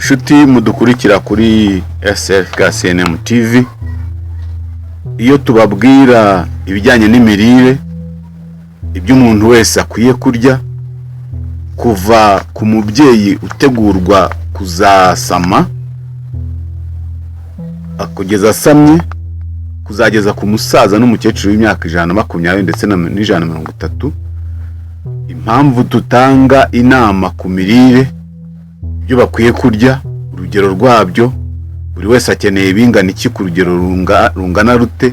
Nshuti mudukurikira kuri SLK CNM TV, iyo tubabwira ibijyanye n'imirire, ibyo umuntu wese akwiye kurya, kuva ku mubyeyi utegurwa kuzasama kugeza asamye, kuzageza ku musaza n'umukecuru w'imyaka 120 ndetse na 130, impamvu dutanga inama ku mirire, ibyo bakwiye kurya, urugero rwabyo, buri wese akeneye ibingana iki ku rugero rungana rute,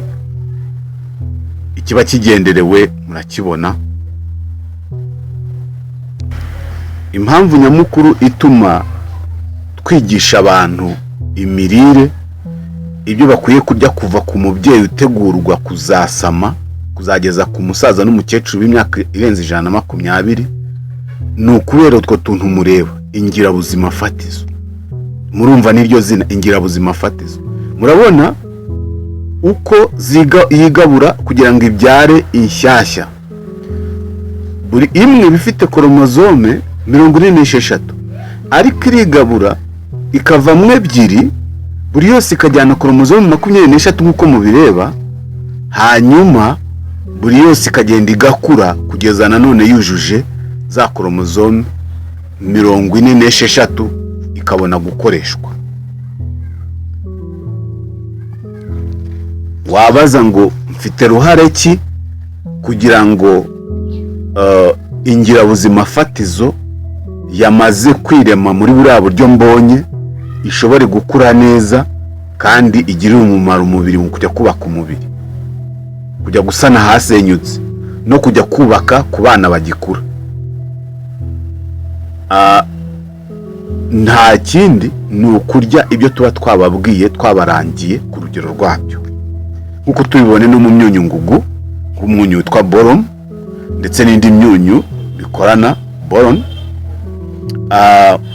ikiba kigenderewe murakibona. Impamvu nyamukuru ituma twigisha abantu imirire, ibyo bakwiye kurya kuva ku mubyeyi utegurwa kuzasama kuzageza ku musaza n'umukecuru w'imyaka irenze 120, ni ukubera utwo tuntu mureba, ingirabuzima fatizo. Murumva n'iryo zina, ingirabuzima fatizo. Murabona uko yigabura kugira ngo ibyare inshyashya. Buri imwe iba ifite koromozome 46, ariko irigabura ikavamo ebyiri, buri yose ikajyana koromozome 23 nk'uko mubireba, hanyuma buri yose ikagenda igakura kugeza nanone yujuje za koromozome 46, ikabona gukoreshwa. Wabaza ngo mfite ruhare ki kugira ngo ingirabuzima fatizo yamaze kwirema muri buriya buryo mbonye ishobore gukura neza kandi igirire umumaro umubiri mu kujya kubaka umubiri, kujya gusana ahasenyutse no kujya kubaka ku bana bagikura. Nta kindi, ni ukurya ibyo tuba twababwiye, twabarangiye ku rugero rwabyo, nk'uko tubibone no mu myunyu ngugu, nk'umunyu witwa boron ndetse n'indi myunyu bikorana boron,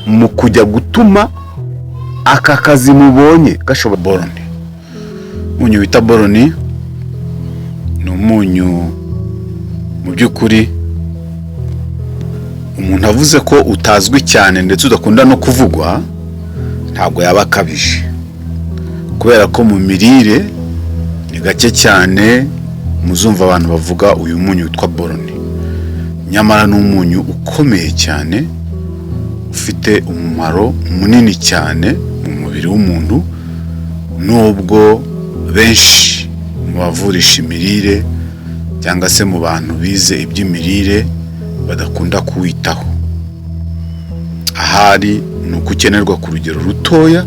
mu kujya gutuma aka kazi mubonye gashobora. Boron, umunyu wita boron ni umunyu mu by'ukuri umuntu avuze ko utazwi cyane ndetse udakunda no kuvugwa, ntabwo yaba akabije, kubera ko mu mirire ni gake cyane muzumva abantu bavuga uyu munyu witwa boron. Nyamara ni umunyu ukomeye cyane, ufite umumaro munini cyane mu mubiri w'umuntu, nubwo benshi mu bavurisha imirire cyangwa se mu bantu bize iby'imirire badakunda kuwitaho. Ahari ni uko ukenerwa ku rugero rutoya,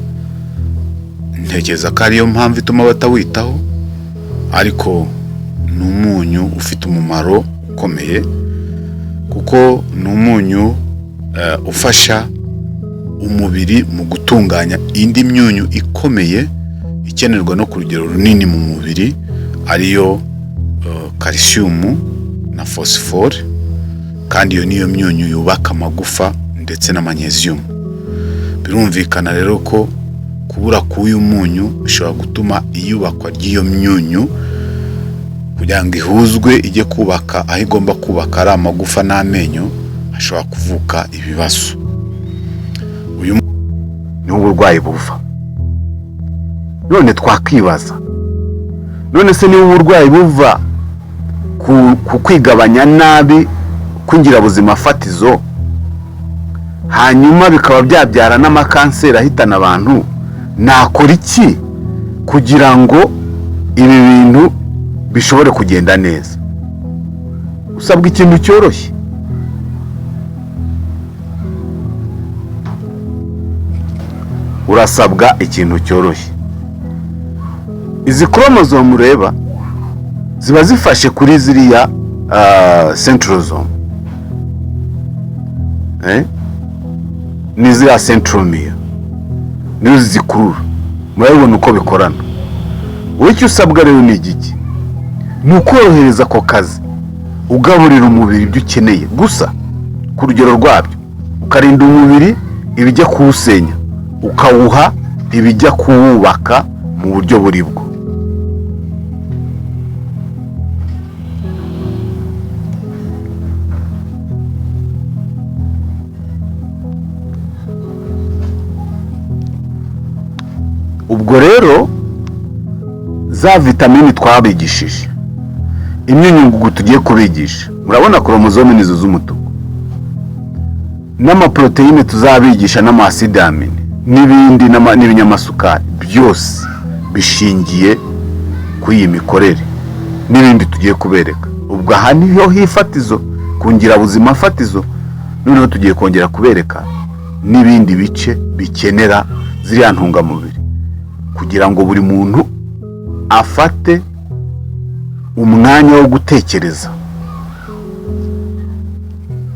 ntekereza ko ariyo mpamvu ituma batawitaho, ariko ni umunyu ufite umumaro ukomeye, kuko ni umunyu ufasha umubiri mu gutunganya indi myunyu ikomeye ikenerwa no ku rugero runini mu mubiri, ariyo kalisiyumu na fosifore, kandi iyo niyo myunyu yubaka amagufa ndetse na manyeziyumu. Birumvikana rero ko kubura k'uyu munyu bishobora gutuma iyubakwa ry'iyo myunyu kugira ngo ihuzwe ijye kubaka aho igomba kubaka ari amagufa n'amenyo, hashobora kuvuka ibibazo. Uyu niho uburwayi buva. None twakwibaza, none se niba uburwayi buva ku kwigabanya nabi kw'ingirabuzima fatizo, hanyuma bikaba byabyara n'amakanseri ahitana abantu, nakora iki kugira ngo ibi bintu bishobore kugenda neza? Usabwa ikintu cyoroshye. Urasabwa ikintu cyoroshye. Izi koromozome ureba ziba zifashe kuri ziriya centrosome, ni ziriya centromere nizo zikurura, murabibona uko bikorana. Wowe icyo usabwa rero ni igiki? Ni ukorohereza ako kazi, ugaburira umubiri ibyo ukeneye gusa ku rugero rwabyo, ukarinda umubiri ibijya kuwusenya, ukawuha ibijya kuwubaka mu buryo buri bwo. Ubwo rero za vitamini twabigishije, imyunyungugu tugiye kubigisha, murabona chromosome nizo z'umutuku, n'amaporoteyine tuzabigisha, n'ama acides aminés n'ibindi, n'ibinyamasukari, byose bishingiye kuri iyi mikorere n'ibindi tugiye kubereka. Ubwo aha niho hifatizo ku ngirabuzima fatizo. Noneho tugiye kongera kubereka n'ibindi bice bikenera ziriya ntungamubiri kugira ngo buri muntu afate umwanya wo gutekereza.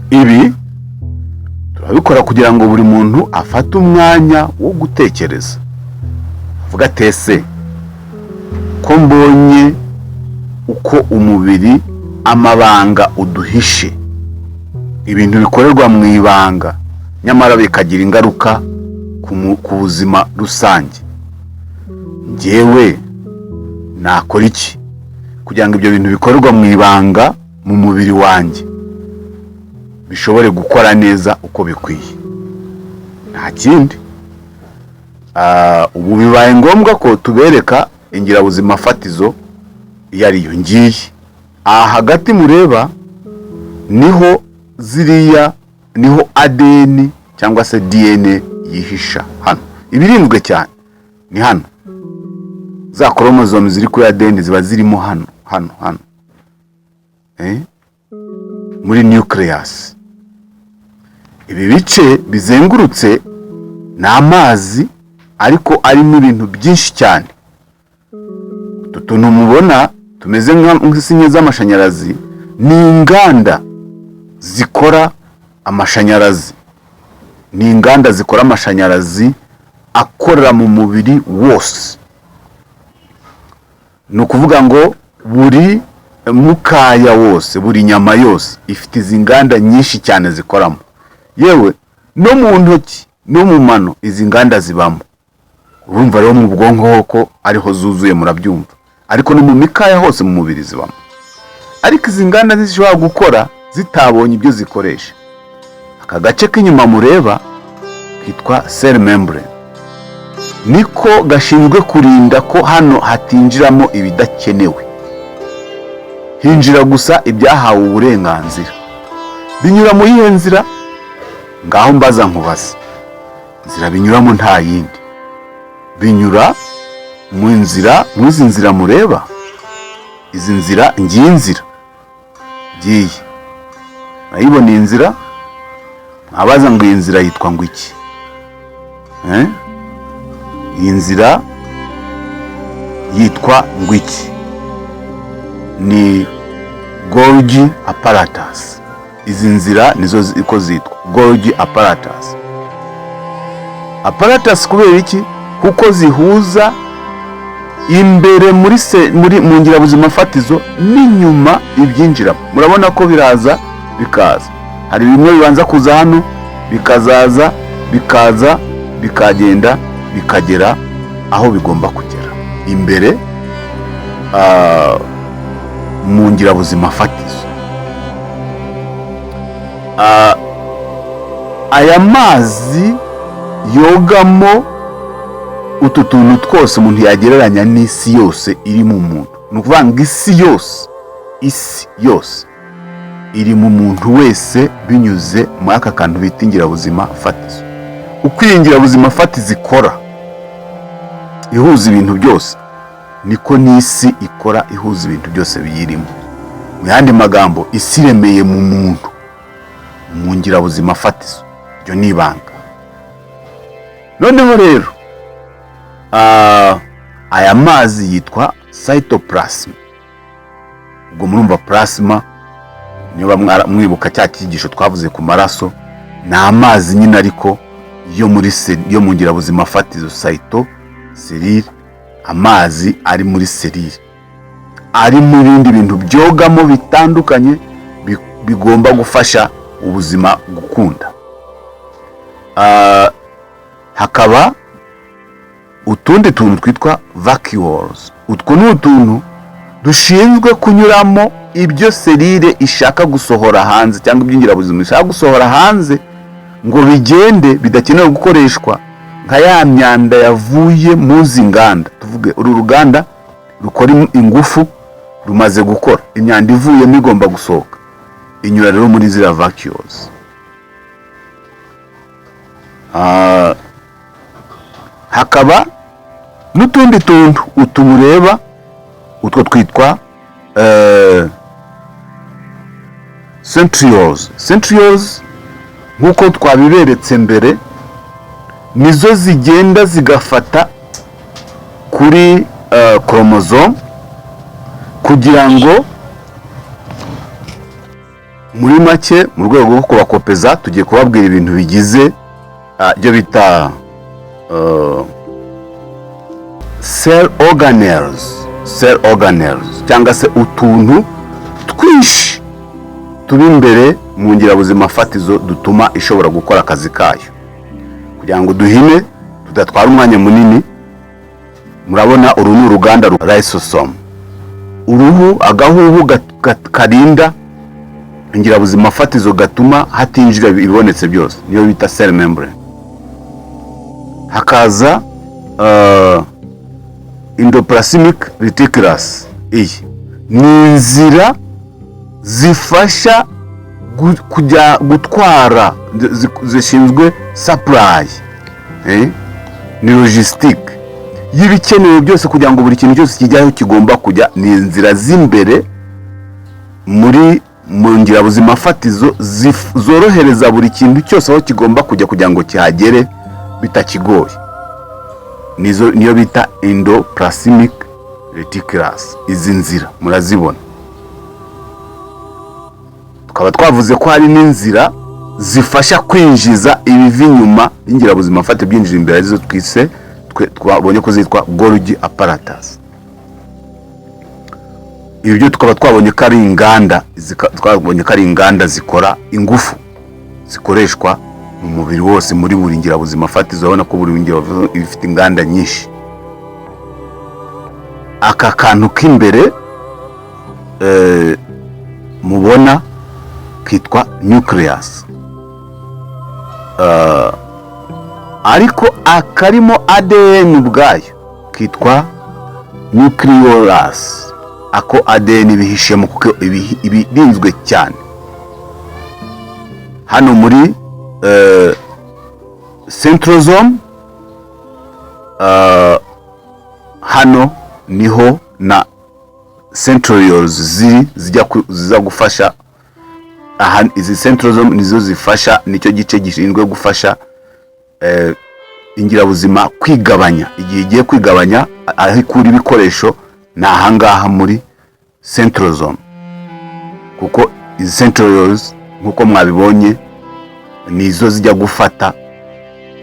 Ibi turabikora kugira ngo buri muntu afate umwanya wo gutekereza, avuga ati: "Ese ko mbonye uko umubiri, amabanga uduhishe, ibintu bikorerwa mu ibanga nyamara bikagira ingaruka ku buzima rusange, njyewe nakora iki kugira ngo ibyo bintu bikorerwa mu ibanga mu mubiri wanjye bishobore gukora neza uko bikwiye?" Nta kindi. Ubu bibaye ngombwa ko tubereka ingirabuzima fatizo iyo ariyo. Ngiye aha hagati mureba, niho ziriya, niho ADN cyangwa se DNA yihisha. Hano ibirinzwe cyane ni hano, za chromosome ziri kuri ADN ziba zirimo hano hano hano, muri nucleus. Ibi bice bizengurutse ni amazi, ariko arimo ibintu byinshi cyane. Utu tuntu mubona tumeze nk'insinga z'amashanyarazi ni inganda zikora amashanyarazi, ni inganda zikora amashanyarazi akorera mu mubiri wose. Ni ukuvuga ngo buri mukaya wose, buri nyama yose ifite izi nganda nyinshi cyane zikoramo. Yewe no mu ntoki no mu mano izi nganda zibamo. Urumva rero mu bwonko ko ariho zuzuye, murabyumva, ariko no mu mikaya hose mu mubiri zibamo. Ariko izi nganda ntizishobora gukora zitabonye ibyo zikoresha. Aka gace k'inyuma mureba kitwa cell membrane niko gashinzwe kurinda ko hano hatinjiramo ibidakenewe, hinjira gusa ibyahawe uburenganzira. Binyura mu yihe nzira? Ngaho mbaza nkubaza. Inzira binyuramo nta yindi, binyura mu nzira, mu izi nzira mureba, izi nzira. Ngiyi inzira, ngiyi, murayibona iyi nzira? Mwabaza ngo iyi nzira yitwa ngo iki? Eh? Iyi nzira yitwa ngo iki? Ni Golgi apparatus. Izi nzira nizo uko zitwa Golgi apparatus. Apparatus kubera iki? Kuko zihuza imbere muri se, muri mu ngirabuzima fatizo n'inyuma ibyinjiramo. Murabona ko biraza bikaza, hari bimwe bibanza kuza hano, bikazaza, bikaza, bikagenda, bikagera aho bigomba kugera imbere mu ngirabuzima fatizo. Aya mazi yogamo utu tuntu twose umuntu yagereranya n'isi yose iri mu muntu. Ni ukuvuga ngo isi yose, isi yose iri mu muntu wese binyuze muri aka kantu bita ingirabuzima fatizo. Uko iyi ngirabuzima fatizo ikora ihuza ibintu byose, niko n'isi ikora ihuza ibintu byose biyirimo. Mu yandi magambo, isi iremeye mu muntu, mu ngirabuzima fatizo. Iryo ni ibanga. Noneho rero aya mazi yitwa cytoplasm. Ubwo murumva plasma, niba mwibuka cya cyigisho twavuze ku maraso, ni amazi nyine, ariko yo muri yo mu ngirabuzima fatizo, cyto, cellule, amazi ari muri cellule, ari mu bindi bintu byogamo bitandukanye bigomba gufasha ubuzima gukunda. Hakaba utundi tuntu twitwa vacuoles. Utwo ni utuntu dushinzwe kunyuramo ibyo cellule ishaka gusohora hanze, cyangwa iby'ingirabuzima ishaka gusohora hanze ngo bigende bidakenewe gukoreshwa. Nka ya myanda yavuye mu zi nganda, tuvuge uru ruganda rukora ingufu rumaze gukora, imyanda ivuyemo igomba gusohoka, inyura rero muri ziriya vacuoles. Hakaba n'utundi tuntu utu mureba, utwo twitwa centrioles. Centrioles, nk'uko twabiberetse mbere, nizo zigenda zigafata kuri chromosome kugira ngo, muri make, mu rwego rwo kubakopeza, tugiye kubabwira ibintu bigize ibyo bita cell organelles. Cell organelles cyangwa se utuntu twinshi turi imbere mu ngirabuzima fatizo dutuma ishobora gukora akazi kayo. Kugira ngo duhine, tudatwara umwanya munini, murabona uru ni uruganda lysosome, uruhu, agahuhu karinda ingirabuzima fatizo, gatuma hatinjira ibibonetse byose, niyo bita cell membrane. Hakaza endoplasmic reticulum. Iyi ni inzira zifasha kujya gutwara, zishinzwe supply, ni logistique y'ibikenewe byose kugira ngo buri kintu cyose kijyaho kigomba kujya. Ni inzira z'imbere muri mu ngirabuzima fatizo zorohereza buri kintu cyose aho kigomba kujya kugira ngo kihagere bitakigoye. Nizo niyo bita endoplasmic reticulum. Izi nzira murazibona. Tukaba twavuze ko hari n'inzira zifasha kwinjiza ibiva inyuma y'ingirabuzima fatizo byinjira imbere, arizo twise, twabonye ko zitwa Golgi apparatus. Ibi byo tukaba twabonye ko ari inganda twabonye ko ari inganda zikora ingufu zikoreshwa mu mubiri wose, muri buri ngirabuzima fatizo. Urabona ko buri ngirabuzima iba ifite inganda nyinshi. Aka kantu k'imbere mubona kitwa nucleus, ariko akarimo ADN ubwayo kitwa nucleolus. Ako ADN bihishemo kuko ibirinzwe cyane. Hano muri centrosome, hano niho na centrioles ziri, zijya ziza gufasha aha. Izi centrosome nizo zifasha, nicyo gice gishinzwe gufasha ingirabuzima kwigabanya. Igihe igiye kwigabanya, aho ikura ibikoresho ni ahangaha muri centrosome, kuko izi centrioles, nk'uko mwabibonye, nizo zijya gufata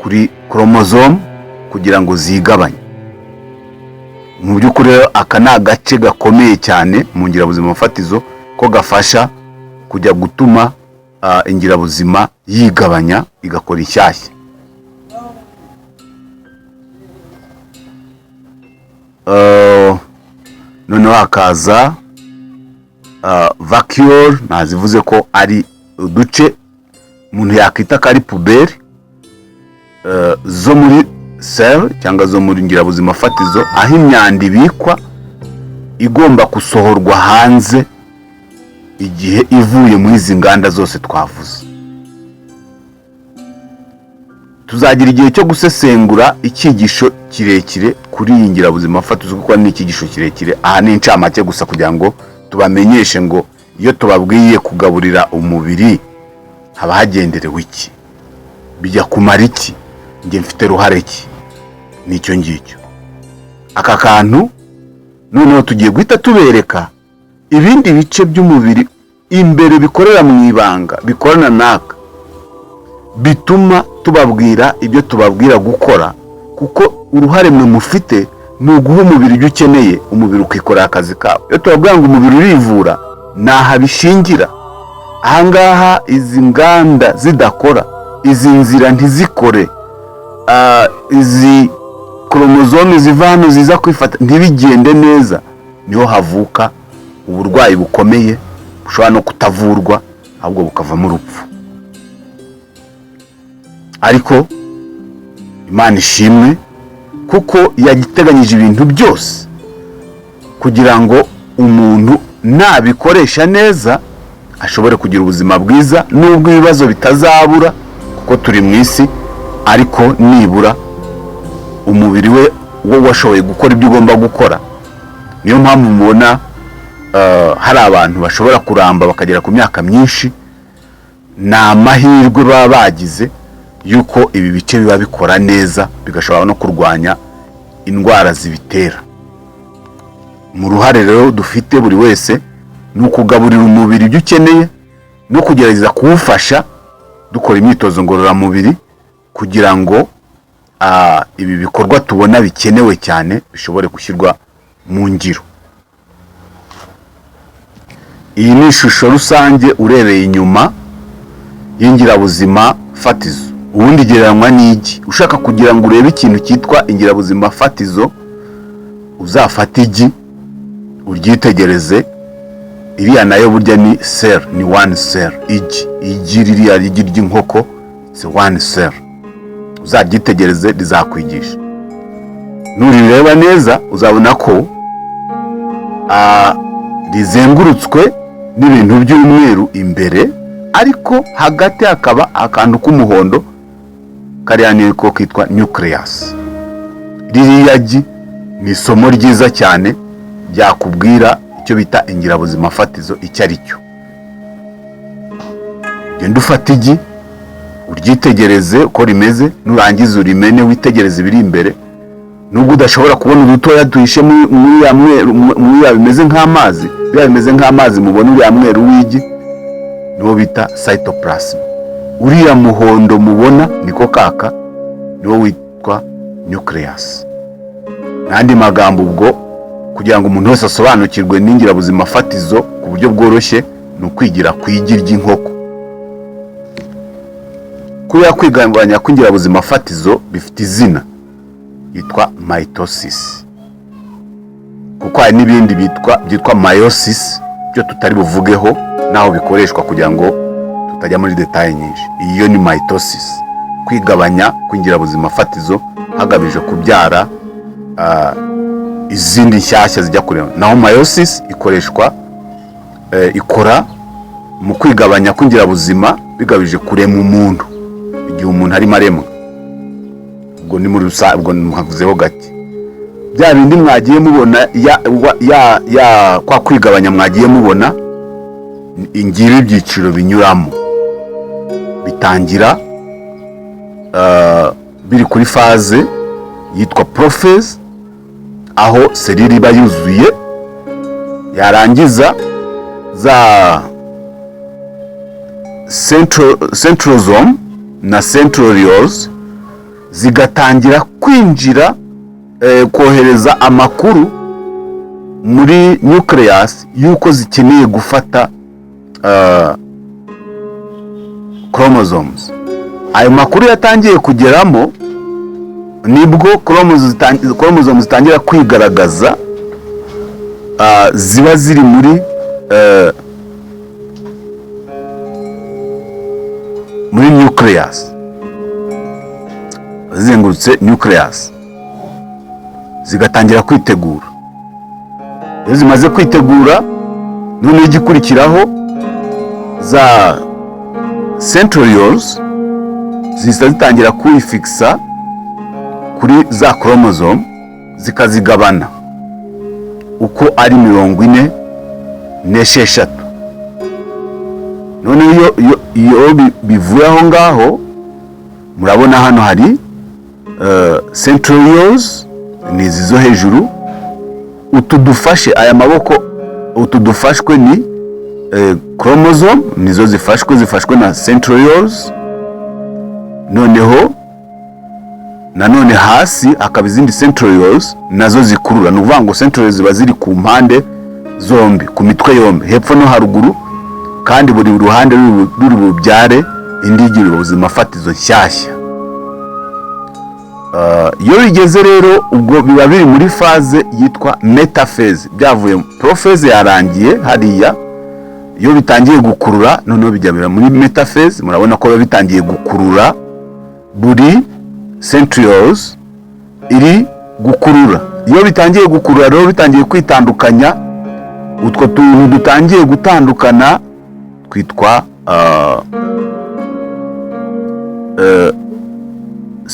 kuri chromosome kugira ngo zigabanye. Mu by'ukuri rero, aka ni agace gakomeye cyane mu ngirabuzima fatizo, ko gafasha kujya gutuma ingirabuzima yigabanya igakora inshyashya. Noneho hakaza vacuole. Nazivuze ko ari uduce umuntu yakwita ko ari poubelle zo muri cell cyangwa zo muri ngirabuzima fatizo, aho imyanda ibikwa igomba gusohorwa hanze igihe ivuye muri izi nganda zose twavuze. Tuzagira igihe cyo gusesengura icyigisho kirekire kuri iyi ngirabuzima fatizo, kuko ni icyigisho kirekire. Aha ni incamake gusa kugira ngo tubamenyeshe ngo iyo tubabwiye kugaburira umubiri haba hagenderewe iki, bijya kumara iki, njye mfite ruhare ki? Nicyo ngicyo aka kantu. Noneho tugiye guhita tubereka ibindi bice by'umubiri imbere bikorera mu ibanga, bikorana n'aka, bituma tubabwira ibyo tubabwira gukora, kuko uruhare mwe mufite ni uguha umubiri ibyo ukeneye, umubiri ukikorera akazi kawo. Iyo tubabwira ngo umubiri urivura, ni aha bishingira. Ahangaha izi nganda zidakora, izi nzira ntizikore, izi chromosome ziva hano ziza kwifata ntibigende neza, niho havuka uburwayi bukomeye bushobora no kutavurwa, ahubwo bukavamo urupfu. Ariko Imana ishimwe kuko yagiteganyije ibintu byose kugira ngo umuntu nabikoresha neza ashobore kugira ubuzima bwiza, nubwo ibibazo bitazabura kuko turi mu isi, ariko nibura umubiri we wo washoboye gukora ibyo ugomba gukora. Niyo mpamvu mubona hari abantu bashobora kuramba bakagera ku myaka myinshi. Ni amahirwe baba bagize yuko ibi bice biba bikora neza, bigashobora no kurwanya indwara zibitera. Mu ruhare rero dufite buri wese ni ukugaburira umubiri ibyo ukeneye no kugerageza kuwufasha dukora imyitozo ngororamubiri, kugira ngo ibi bikorwa tubona bikenewe cyane bishobore gushyirwa mu ngiro. Iyi ni ishusho rusange urebeye inyuma y'ingirabuzima fatizo. Ubundi igereranywa n'igi. Ushaka kugira ngo urebe ikintu cyitwa ingirabuzima fatizo, uzafate igi uryitegereze. Iriya nayo burya ni cell, ni one cell. Igi ririya igi ry'inkoko, it's one cell. Uzaryitegereze, rizakwigisha. Nurireba neza uzabona ko rizengurutswe n'ibintu by'umweru imbere, ariko hagati hakaba akantu k'umuhondo. Kariya niko kitwa nucleus. Ririya gi ni isomo ryiza cyane ryakubwira icyo bita ingirabuzima fatizo icyo ari cyo. Genda ufate igi uryitegereze uko rimeze, nurangiza urimene witegereze ibiri imbere. Nubwo udashobora kubona udutoya duhishe muri ya mweru, muri ya bimeze nk'amazi, biriya bimeze nk'amazi mubona, uriya mweru w'igi niwo bita cytoplasm. Uriya muhondo mubona niko kaka, niwo witwa nucleus. N'andi magambo ubwo, kugira ngo umuntu wese asobanukirwe n'ingirabuzima fatizo ku buryo bworoshye, ni ukwigira ku igi ry'inkoko. Kuriya kwigabanya kw'ingirabuzima fatizo bifite izina, yitwa mitosis, kuko hari n'ibindi byitwa meiosis byo tutari buvugeho n'aho bikoreshwa kugira ngo tutajya muri détails nyinshi. Iyo ni mitosis, kwigabanya kw'ingirabuzima fatizo hagamijwe kubyara izindi nshyashya zijya kurema. Naho meiosis ikoreshwa, ikora mu kwigabanya kw'ingirabuzima bigamije kurema umuntu, igihe umuntu arimo aremwa. Ubwo ni muri rusange, ubwo mwavuzeho gake bya bindi mwagiye mubona ya kwa kwigabanya mwagiye mubona. Ngibi ibyiciro binyuramo. Bitangira biri kuri phase yitwa prophase, aho cellule iba yuzuye, yarangiza za centrosome na centrioles zigatangira kwinjira, kohereza amakuru muri nucleus y'uko zikeneye gufata chromosomes. Ayo makuru yatangiye kugeramo, nibwo chromosomes zitangira kwigaragaza. Ziba ziri muri nucleus, zizengurutse nucleus, zigatangira kwitegura. Iyo zimaze kwitegura, noneho igikurikiraho, za centrioles zihita zitangira kwifikisa kuri za chromosome, zikazigabana uko ari 46. Noneho iyo bivuye aho ngaho, murabona hano hari centrioles, ni izi zo hejuru. Utu dufashe aya maboko, utu dufashwe ni chromosome, nizo zifashwe na centrioles. Noneho nanone hasi hakaba izindi centrioles nazo zikurura. Ni ukuvuga ngo centrioles ziba ziri ku mpande zombi, ku mitwe yombi, hepfo no haruguru, kandi buri ruhande ruri bubyare indi ngirabuzima fatizo nshyashya. Iyo bigeze rero ubwo biba biri muri phase yitwa metaphase, byavuye prophase yarangiye hariya. Iyo bitangiye gukurura, noneho bijya muri metaphase. Murabona ko biba bitangiye gukurura buri Centrioles iri gukurura. Iyo bitangiye gukurura rero, bitangiye kwitandukanya, utwo tuntu dutangiye gutandukana twitwa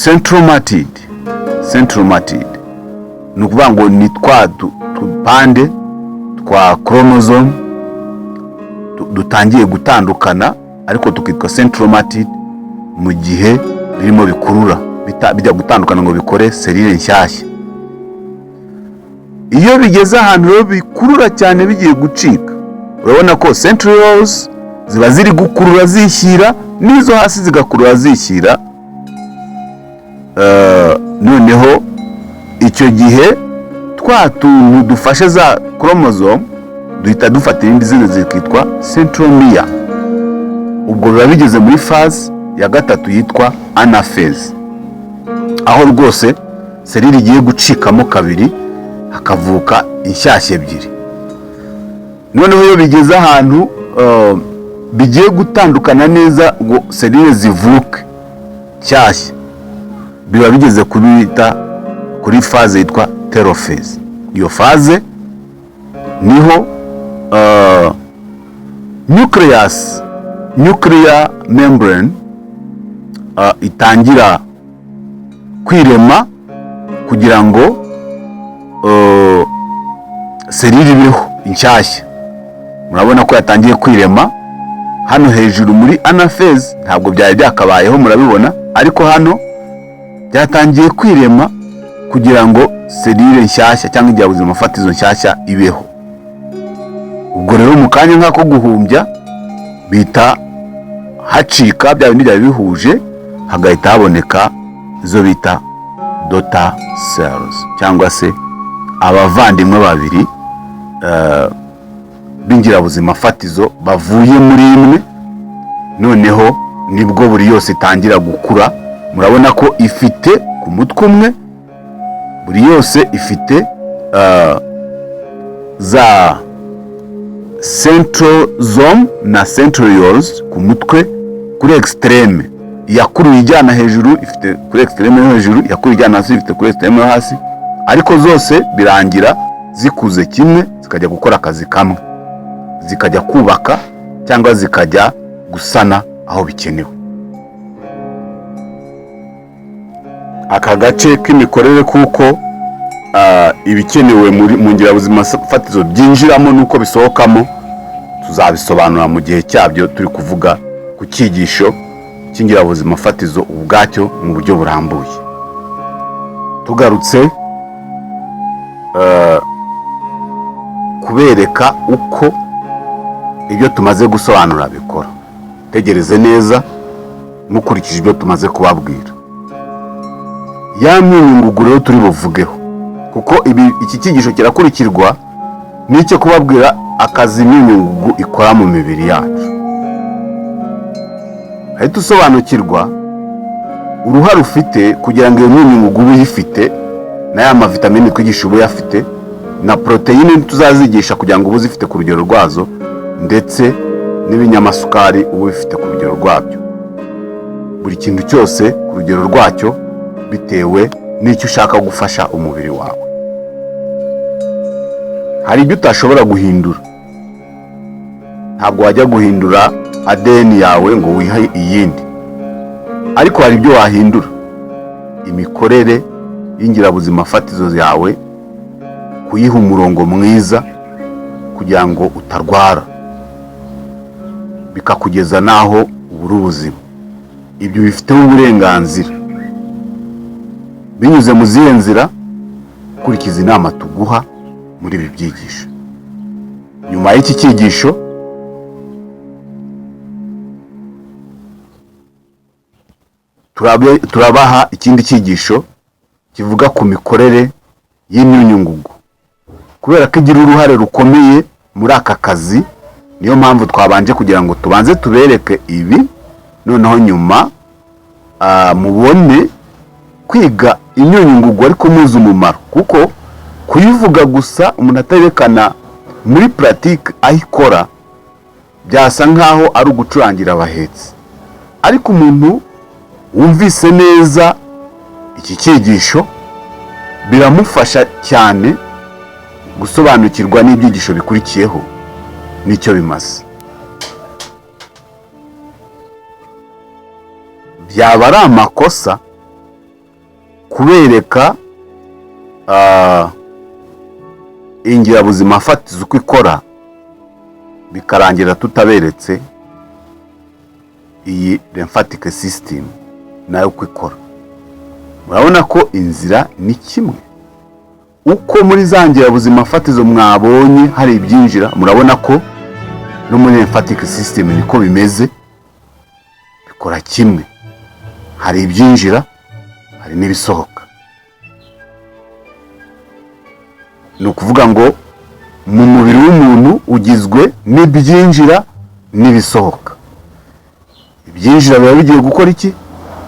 centromatid. Centromatid ni ukuvuga ngo ni twa tupande twa chromosome dutangiye gutandukana, ariko tukitwa centromatid mu gihe birimo bikurura, bijya gutandukana ngo bikore cellule nshyashya. Iyo bigeze ahantu rero bikurura cyane, bigiye gucika, urabona ko centrioles ziba ziri gukurura zishyira, n'izo hasi zigakurura zishyira. Noneho icyo gihe twa tuntu dufashe za chromosome duhita dufata irindi zina, zikitwa centromere. Ubwo biba bigeze muri phase ya gatatu yitwa anaphase, aho rwose cellule igiye gucikamo kabiri, hakavuka inshyashya ebyiri. Noneho iyo bigeze ahantu bigiye gutandukana neza ngo cellule zivuke nshyashya, biba bigeze kuri bita kuri phase yitwa telophase. Iyo phase niho nucleus, nuclear membrane itangira kwirema kugira ngo cellule ibeho inshyashya. Murabona ko yatangiye kwirema hano hejuru muri anaphase, ntabwo byari byakabayeho, murabibona, ariko hano byatangiye kwirema kugira ngo cellule nshyashya cyangwa ingirabuzima fatizo nshyashya ibeho. Ubwo rero mu kanya nk'ako guhumbya bita hacika bya bindi byari bihuje, hagahita haboneka izo bita daughter cells, cyangwa se abavandimwe babiri b'ingirabuzima fatizo bavuye muri imwe. Noneho nibwo buri yose itangira gukura. Murabona ko ifite ku mutwe umwe, buri yose ifite za centrosome na centrioles ku mutwe, kuri extrême. Iyakuruye ijyana hejuru ifite kuri extrême yo hejuru, iyakuruye ijyana hasi ifite kuri extrême yo hasi, ariko zose birangira zikuze kimwe, zikajya gukora akazi kamwe, zikajya kubaka cyangwa zikajya gusana aho bikenewe. Aka gace k'imikorere, kuko ibikenewe mu ngirabuzima fatizo byinjiramo n'uko bisohokamo, tuzabisobanura mu gihe cyabyo, turi kuvuga ku cyigisho cy'ingirabuzima fatizo ubwacyo mu buryo burambuye. Tugarutse kubereka uko ibyo tumaze gusobanura bikora, tegereze neza mukurikije ibyo tumaze kubabwira. Ya myunyungugu rero turi buvugeho, kuko iki cyigisho kirakurikirwa n'icyo kubabwira akazi imyunyungugu ikora mu mibiri yacu, ahita usobanukirwa uruhare ufite kugira ngo iyo myunyungugu ube uyifite, na ya mavitamini twigisha ube uyafite, na poroteyine tuzazigisha kugira ngo ube uzifite ku rugero rwazo, ndetse n'ibinyamasukari ube ubifite ku rugero rwabyo, buri kintu cyose ku rugero rwacyo, bitewe n'icyo ushaka gufasha umubiri wawe. Hari ibyo utashobora guhindura. Ntabwo wajya guhindura ADN yawe ngo wihe iyindi, ariko hari ibyo wahindura: imikorere y'ingirabuzima fatizo yawe, kuyiha umurongo mwiza kugira ngo utarwara bikakugeza n'aho ubura ubuzima. Ibyo ubifiteho uburenganzira. Binyuze mu zihe nzira? Kurikiza inama tuguha muri ibi byigisho. Nyuma y'iki cyigisho turabaha ikindi cyigisho kivuga ku mikorere y'imyunyungugu, kubera ko igira uruhare rukomeye muri aka kazi. Niyo mpamvu twabanje kugira ngo tubanze tubereke ibi, noneho nyuma mubone kwiga imyunyungugu, ariko muzi umumaro, kuko kuyivuga gusa umuntu atayerekana muri pratique aho ikora byasa nkaho ari ugucurangira abahetsi. Ariko umuntu wumvise neza Iki cyigisho biramufasha cyane gusobanukirwa n'ibyigisho bikurikiyeho n'icyo bimaze. Byaba ari amakosa kubereka ingirabuzima fatizo uko ikora, bikarangira tutaberetse iyi lymphatic system nayo uko ikora. Murabona ko inzira ni kimwe. Uko muri za ngirabuzima fatizo mwabonye hari ibyinjira, murabona ko no muri lymphatic system niko bimeze, bikora kimwe. Hari ibyinjira, hari n'ibisohoka. Ni ukuvuga ngo mu mubiri w'umuntu ugizwe n'ibyinjira n'ibisohoka. Ibyinjira biba bigiye gukora iki?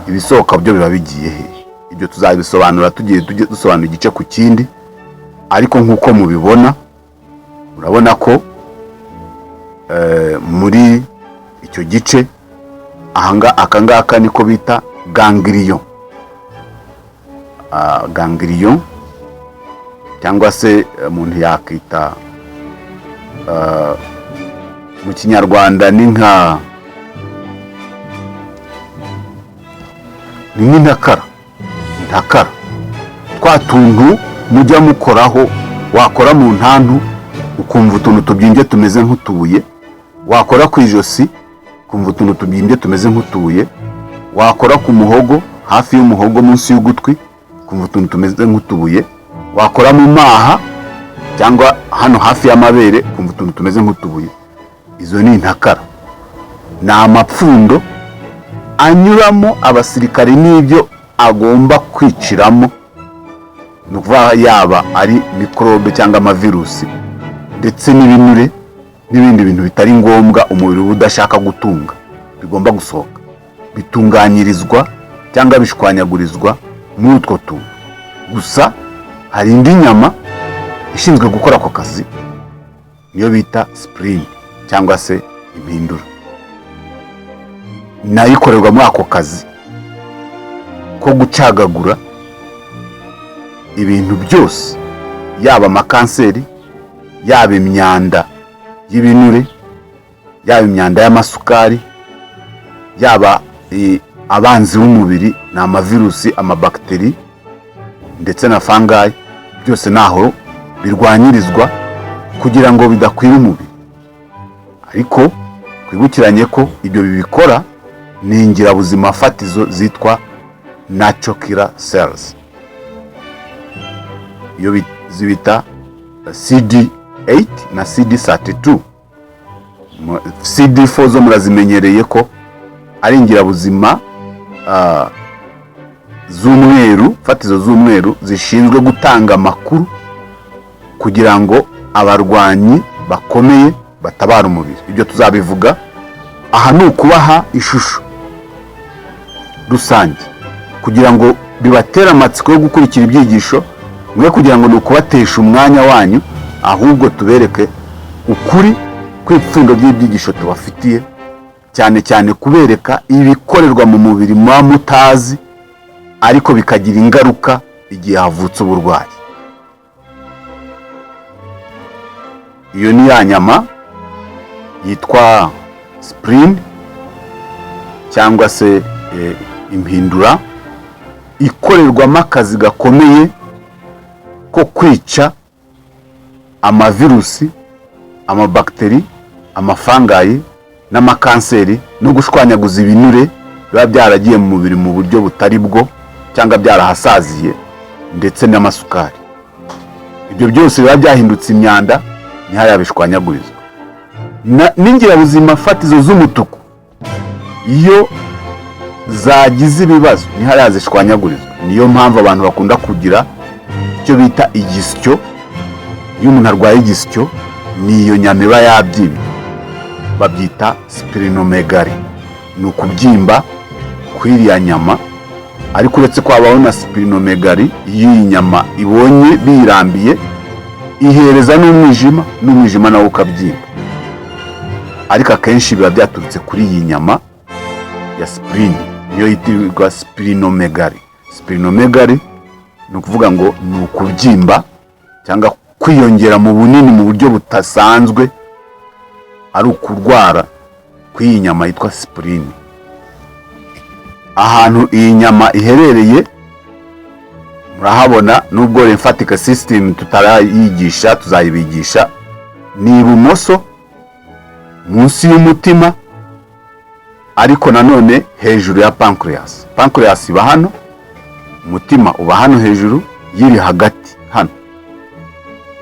Ibisohoka byo biba bigiye he? Ibyo tuzabisobanura tugiye tujye dusobanura igice ku kindi, ariko nk'uko mubibona, murabona ko muri icyo gice aka ngaka niko bita ganglion. Ganglion cyangwa se umuntu yakita mu Kinyarwanda ni nka ni nk'intakara, intakara twa tuntu mujya mukoraho, wakora mu ntantu ukumva utuntu tubyimbye tumeze nk'utubuye, wakora ku ijosi ukumva utuntu tubyimbye tumeze nk'utubuye, wakora ku muhogo, hafi y'umuhogo munsi y'ugutwi, ukumva utuntu tumeze nk'utubuye, wakora mu maha cyangwa hano hafi y'amabere ukumva utuntu tumeze nk'utubuye. Izo ni intakara, ni amapfundo anyuramo abasirikari n'ibyo agomba kwiciramo, ni ukuvuga yaba ari mikorobe cyangwa amavirusi ndetse n'ibinure n'ibindi bintu bitari ngombwa umubiri uba udashaka gutunga, bigomba gusohoka, bitunganyirizwa cyangwa bishwanyagurizwa muri utwo tuntu. Gusa hari indi nyama ishinzwe gukora ako kazi, niyo bita spleen cyangwa se impindura, nayo ikorerwa muri ako kazi ko gucagagura ibintu byose, yaba amakanseri, yaba imyanda y'ibinure, yaba imyanda y'amasukari, yaba abanzi b'umubiri, ni amavirusi, amabakiteri ndetse na fungi, byose naho birwanyirizwa kugira ngo bidakwira umubiri. Ariko twibukiranye ko ibyo bibikora ni ingirabuzima fatizo zitwa natural killer cells, iyo zibita CD8 na CD32. CD4 zo murazimenyereye ko ari ingirabuzima z'umweru, fatizo z'umweru zishinzwe gutanga amakuru kugira ngo abarwanyi bakomeye batabara umubiri. Ibyo tuzabivuga. Aha ni ukubaha ishusho rusange kugira ngo bibatere amatsiko yo gukurikira ibyigisho, mwe kugira ngo ni ukubatesha umwanya wanyu, ahubwo tubereke ukuri kw'ipfundo ry'ibyigisho tubafitiye, cyane cyane kubereka ibikorerwa mu mubiri muba mutazi ariko bikagira ingaruka igihe havutse uburwayi. Iyo ni ya nyama yitwa spleen cyangwa se impindura, ikorerwamo akazi gakomeye ko kwica amavirusi, amabakiteri, amafangayi n'amakanseri, no gushwanyaguza ibinure biba byaragiye mu mubiri mu buryo butari bwo cyangwa byarahasaziye, ndetse n'amasukari. Ibyo byose biba byahindutse imyanda, niho bishwanyagurizwa. N'ingirabuzima fatizo z'umutuku iyo zagize ibibazo niho zishwanyagurizwa. Niyo mpamvu abantu bakunda kugira icyo bita igisyo. Iyo umuntu arwaye igisyo, ni iyo nyama iba yabyimbye, babyita splenomegaly, ni ukubyimba kw'iriya nyama. Ariko uretse ko habaho na splenomegaly, iyo iyi nyama ibonye biyirambiye ihereza n'umwijima, n'umwijima nawo ukabyimba, ariko akenshi biba byaturutse kuri iyi nyama ya spleen, niyo yitwa splenomegaly. Splenomegaly ni ukuvuga ngo ni ukubyimba cyangwa kwiyongera mu bunini mu buryo budasanzwe, ari ukurwara kw'iyi nyama yitwa spleen. Ahantu iyi nyama iherereye murahabona, nubwo lymphatic system tutarayigisha, tuzayibigisha. Ni ibumoso munsi y'umutima, ariko nanone hejuru ya pancreas. Pancreas iba hano, umutima uba hano hejuru, yiri hagati hano.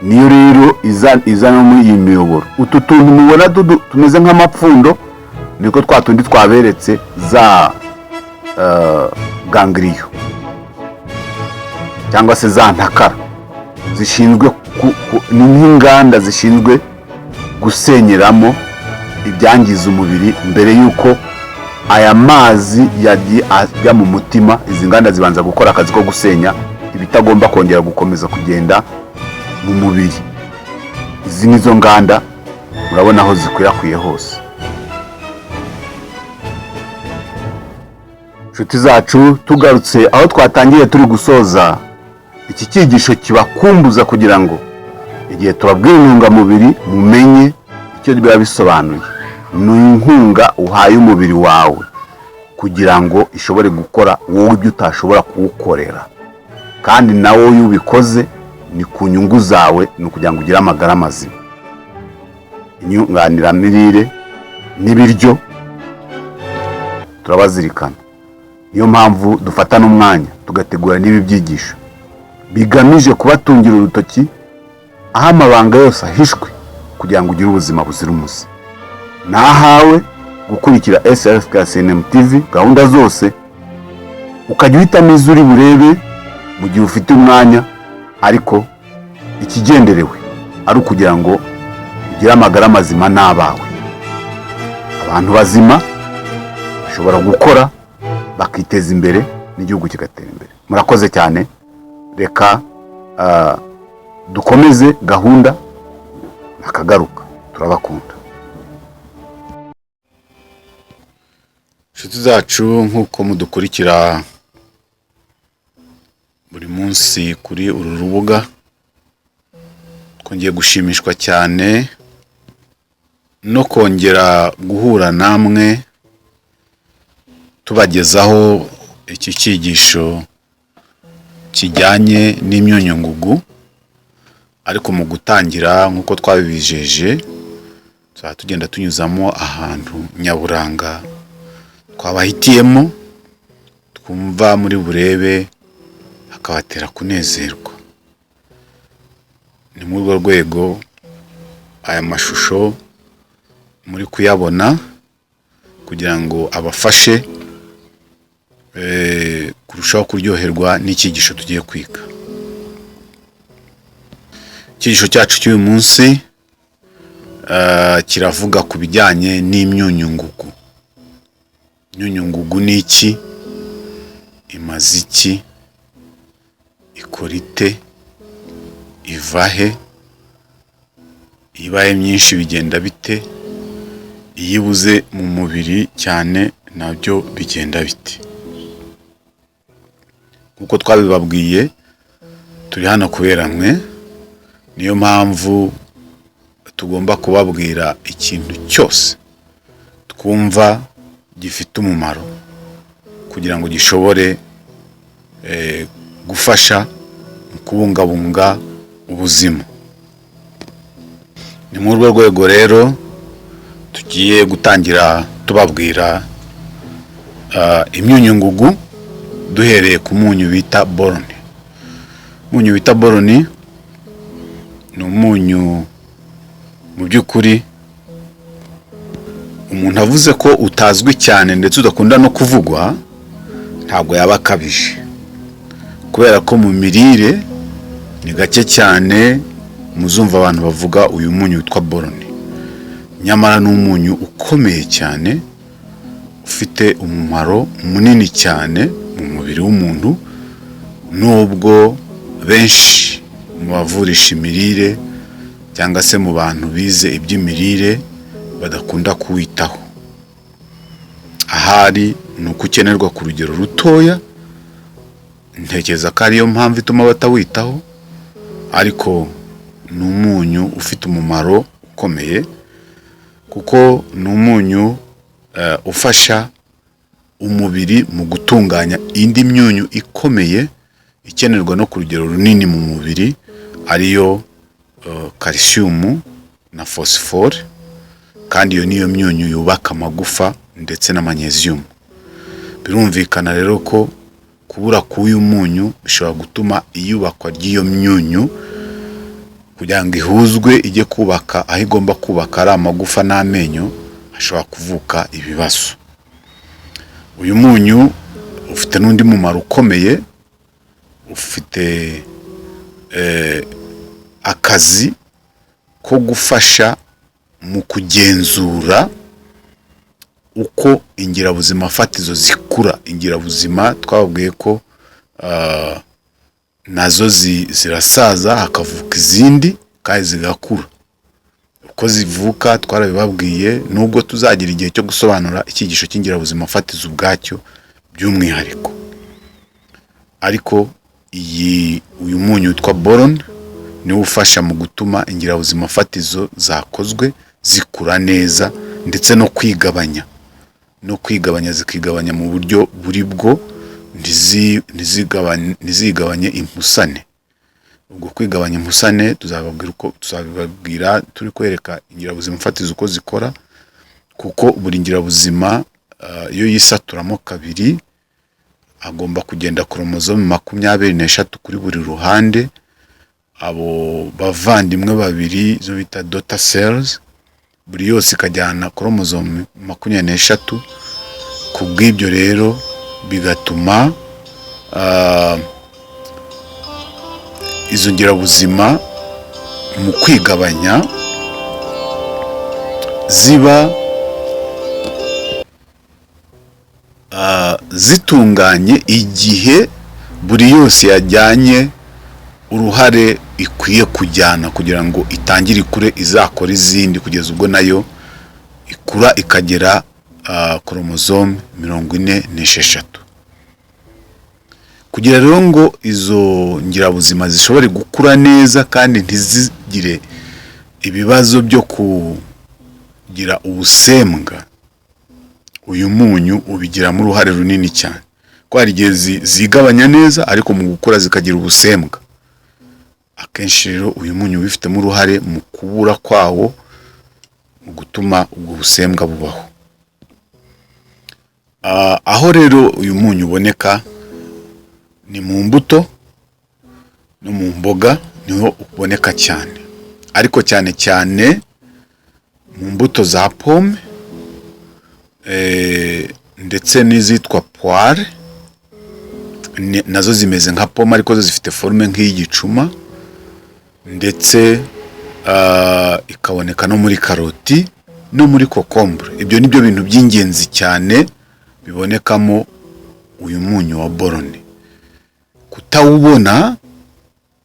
Niyo rero iza no muri iyi miyoboro. Utu tuntu mubona tumeze nk'amapfundo niko twa tundi twaberetse za ganglion cyangwa se za ntakara zishinzwe ni nk'inganda zishinzwe gusenyeramo ibyangiza umubiri mbere y'uko aya mazi yagiye ajya mu mutima. Izi nganda zibanza gukora akazi ko gusenya ibitagomba kongera gukomeza kugenda mu mubiri. Izi nizo nganda murabona aho zikwirakwiye hose. Inshuti zacu, tugarutse aho twatangiye turi gusoza iki cyigisho kibakumbuza kugira ngo igihe tubabwira intungamubiri mumenye icyo biba bisobanuye. Ni inkunga uhaye umubiri wawe kugira ngo ishobore gukora wowe ibyo utashobora kuwukorera, kandi nawe iyo ubikoze ni ku nyungu zawe, ni ukugira ngo ugire amagara mazima. Inyunganiramirire n'ibiryo turabazirikana, niyo mpamvu dufata n'umwanya tugategura n'ibi byigisho bigamije kubatungira urutoki aho amabanga yose ahishwe kugira ngo ugire ubuzima buzira umuze. Nahawe gukurikira SRFK CNM TV gahunda zose, ukajya uhitamo izo uri burebe mu gihe ufite umwanya, ariko ikigenderewe ari ukugira ngo ugire amagara mazima n'abawe. Abantu bazima bashobora gukora bakiteza imbere n'igihugu kigatera imbere. Murakoze cyane. Reka dukomeze gahunda nakagaruka. Turabakunda. Inshuti zacu, nk'uko mudukurikira buri munsi kuri uru rubuga, twongeye gushimishwa cyane no kongera guhura namwe tubagezaho iki cyigisho kijyanye n'imyunyungugu. Ariko mu gutangira, nk'uko twabibijeje, tuzaba tugenda tunyuzamo ahantu nyaburanga twabahitiyemo twumva muri burebe hakabatera kunezerwa. Ni muri urwo rwego aya mashusho muri kuyabona kugira ngo abafashe kurushaho kuryoherwa n'icyigisho tugiye kwiga. Icyigisho cyacu cy'uyu munsi kiravuga ku bijyanye n'imyunyungugu. Imyunyungugu ni iki? Imaze iki? Ikora ite? Iva he? Iyo ibaye myinshi bigenda bite? Iyo ibuze mu mubiri cyane nabyo bigenda bite? Nk'uko twabibabwiye, turi hano kubera mwe, niyo mpamvu tugomba kubabwira ikintu cyose twumva gifite umumaro kugira ngo gishobore gufasha mu kubungabunga ubuzima. Ni muri urwo rwego rero tugiye gutangira tubabwira imyunyungugu, duhereye ku munyu bita boron. Umunyu bita boron ni umunyu mu by'ukuri umuntu avuze ko utazwi cyane ndetse udakunda no kuvugwa ntabwo yaba akabije, kubera ko mu mirire ni gake cyane muzumva abantu bavuga uyu munyu witwa boron. Nyamara ni umunyu ukomeye cyane, ufite umumaro munini cyane mu mubiri w'umuntu, nubwo benshi mu bavurisha imirire cyangwa se mu bantu bize iby'imirire badakunda kuwitaho. Ahari ni uko ukenerwa ku rugero rutoya, Ntekereza ko ariyo mpamvu ituma batawitaho, ariko ni umunyu ufite umumaro ukomeye, kuko ni umunyu ufasha umubiri mu gutunganya indi myunyu ikomeye ikenerwa no ku rugero runini mu mubiri, ariyo calcium na phosphore, kandi iyo niyo myunyu yubaka amagufa ndetse na magnesium. Birumvikana rero ko kubura k'uyu munyu bishobora gutuma iyubakwa ry'iyo myunyu kugira ngo ihuzwe ijye kubaka aho igomba kubaka ari amagufa n'amenyo, hashobora kuvuka ibibazo. Uyu munyu ufite n'undi mumaro ukomeye, ufite akazi ko gufasha mu kugenzura uko ingirabuzima fatizo zikura. Ingirabuzima twababwiye ko nazo zirasaza, hakavuka izindi kandi zigakura. Uko zivuka twarabibabwiye, nubwo tuzagira igihe cyo gusobanura icyigisho cy'ingirabuzima fatizo ubwacyo by'umwihariko, ariko uyu munyu witwa boron niwo ufasha mu gutuma ingirabuzima fatizo zakozwe zikura neza, ndetse no kwigabanya, zikigabanya mu buryo buri bwo, ntizigabanye impusane. Ubwo kwigabanya impusane tuzababwira uko, tuzabibabwira turi kwereka ingirabuzima fatizo uko zikora, kuko buri ngirabuzima iyo yisaturamo kabiri agomba kugenda koromozome 23 kuri buri ruhande. Abo bavandimwe babiri zo bita daughter cells, buri yose ikajyana koromozome 23. Ku bw'ibyo rero bigatuma izo ngirabuzima mu kwigabanya ziba zitunganye igihe buri yose yajyanye uruhare ikwiye kujyana kugira ngo itangire ikure, izakora izindi kugeza ubwo nayo ikura ikagera koromozome 46. Kugira rero ngo izo ngirabuzima zishobore gukura neza kandi ntizigire ibibazo byo kugira ubusembwa, uyu munyu ubigiramo uruhare runini cyane, ko hari igihe zigabanya neza ariko mu gukura zikagira ubusembwa. Akenshi rero uyu munyu ubifitemo uruhare mu kubura kwawo, mu gutuma ubwo busembwa bubaho. Aho rero uyu munyu uboneka ni mu mbuto no mu mboga, niho uboneka cyane, ariko cyane cyane mu mbuto za pome ndetse n'izitwa poire, nazo zimeze nka pome ariko zo zifite forme nk'iy'igicuma, ndetse ikaboneka no muri karoti no muri kokombure. Ibyo ni byo bintu by'ingenzi cyane bibonekamo uyu munyu wa borone. Kutawubona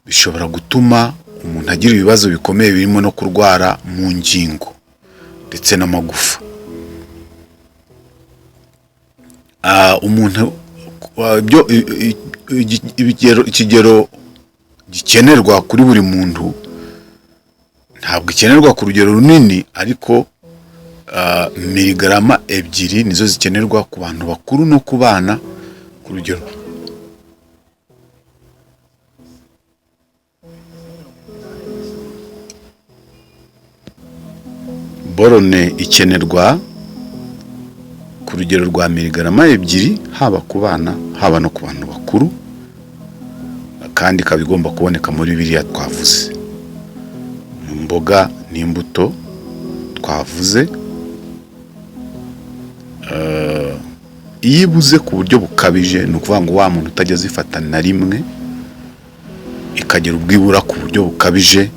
bishobora gutuma umuntu agira ibibazo bikomeye birimo no kurwara mu ngingo ndetse n'amagufa. Umuntu ibyo ikigero gikenerwa kuri buri muntu ntabwo ikenerwa ku rugero runini, ariko miligarama 2 nizo zikenerwa ku bantu bakuru no ku bana ku rugero. Borone ikenerwa ku rugero rwa miligarama 2 haba ku bana haba no ku bantu bakuru, kandi ikaba igomba kuboneka muri biriya twavuze, mu mboga n'imbuto twavuze. Iyo ibuze ku buryo bukabije, ni ukuvuga ngo wa muntu utajya azifata na rimwe, ikagira ubwibura ku buryo bukabije,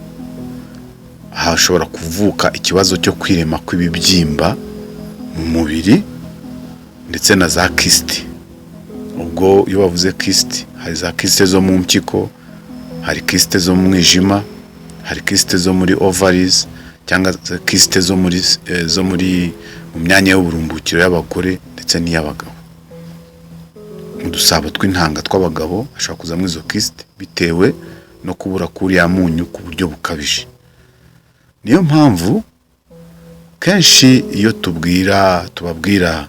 hashobora kuvuka ikibazo cyo kwirema kw'ibibyimba mu mubiri ndetse na za kisiti. Ubwo iyo bavuze kisiti, hari za kisite zo mu mpyiko, hari kisite zo mu mwijima, hari kisite zo muri ovaries, cyangwa za kisite zo muri mu myanya y'uburumbukiro y'abagore ndetse n'iy'abagabo. Mu dusabo tw'intanga tw'abagabo hashobora kuzamo izo kyste bitewe no kubura k'uriya munyu ku buryo bukabije. Niyo mpamvu kenshi iyo tubabwira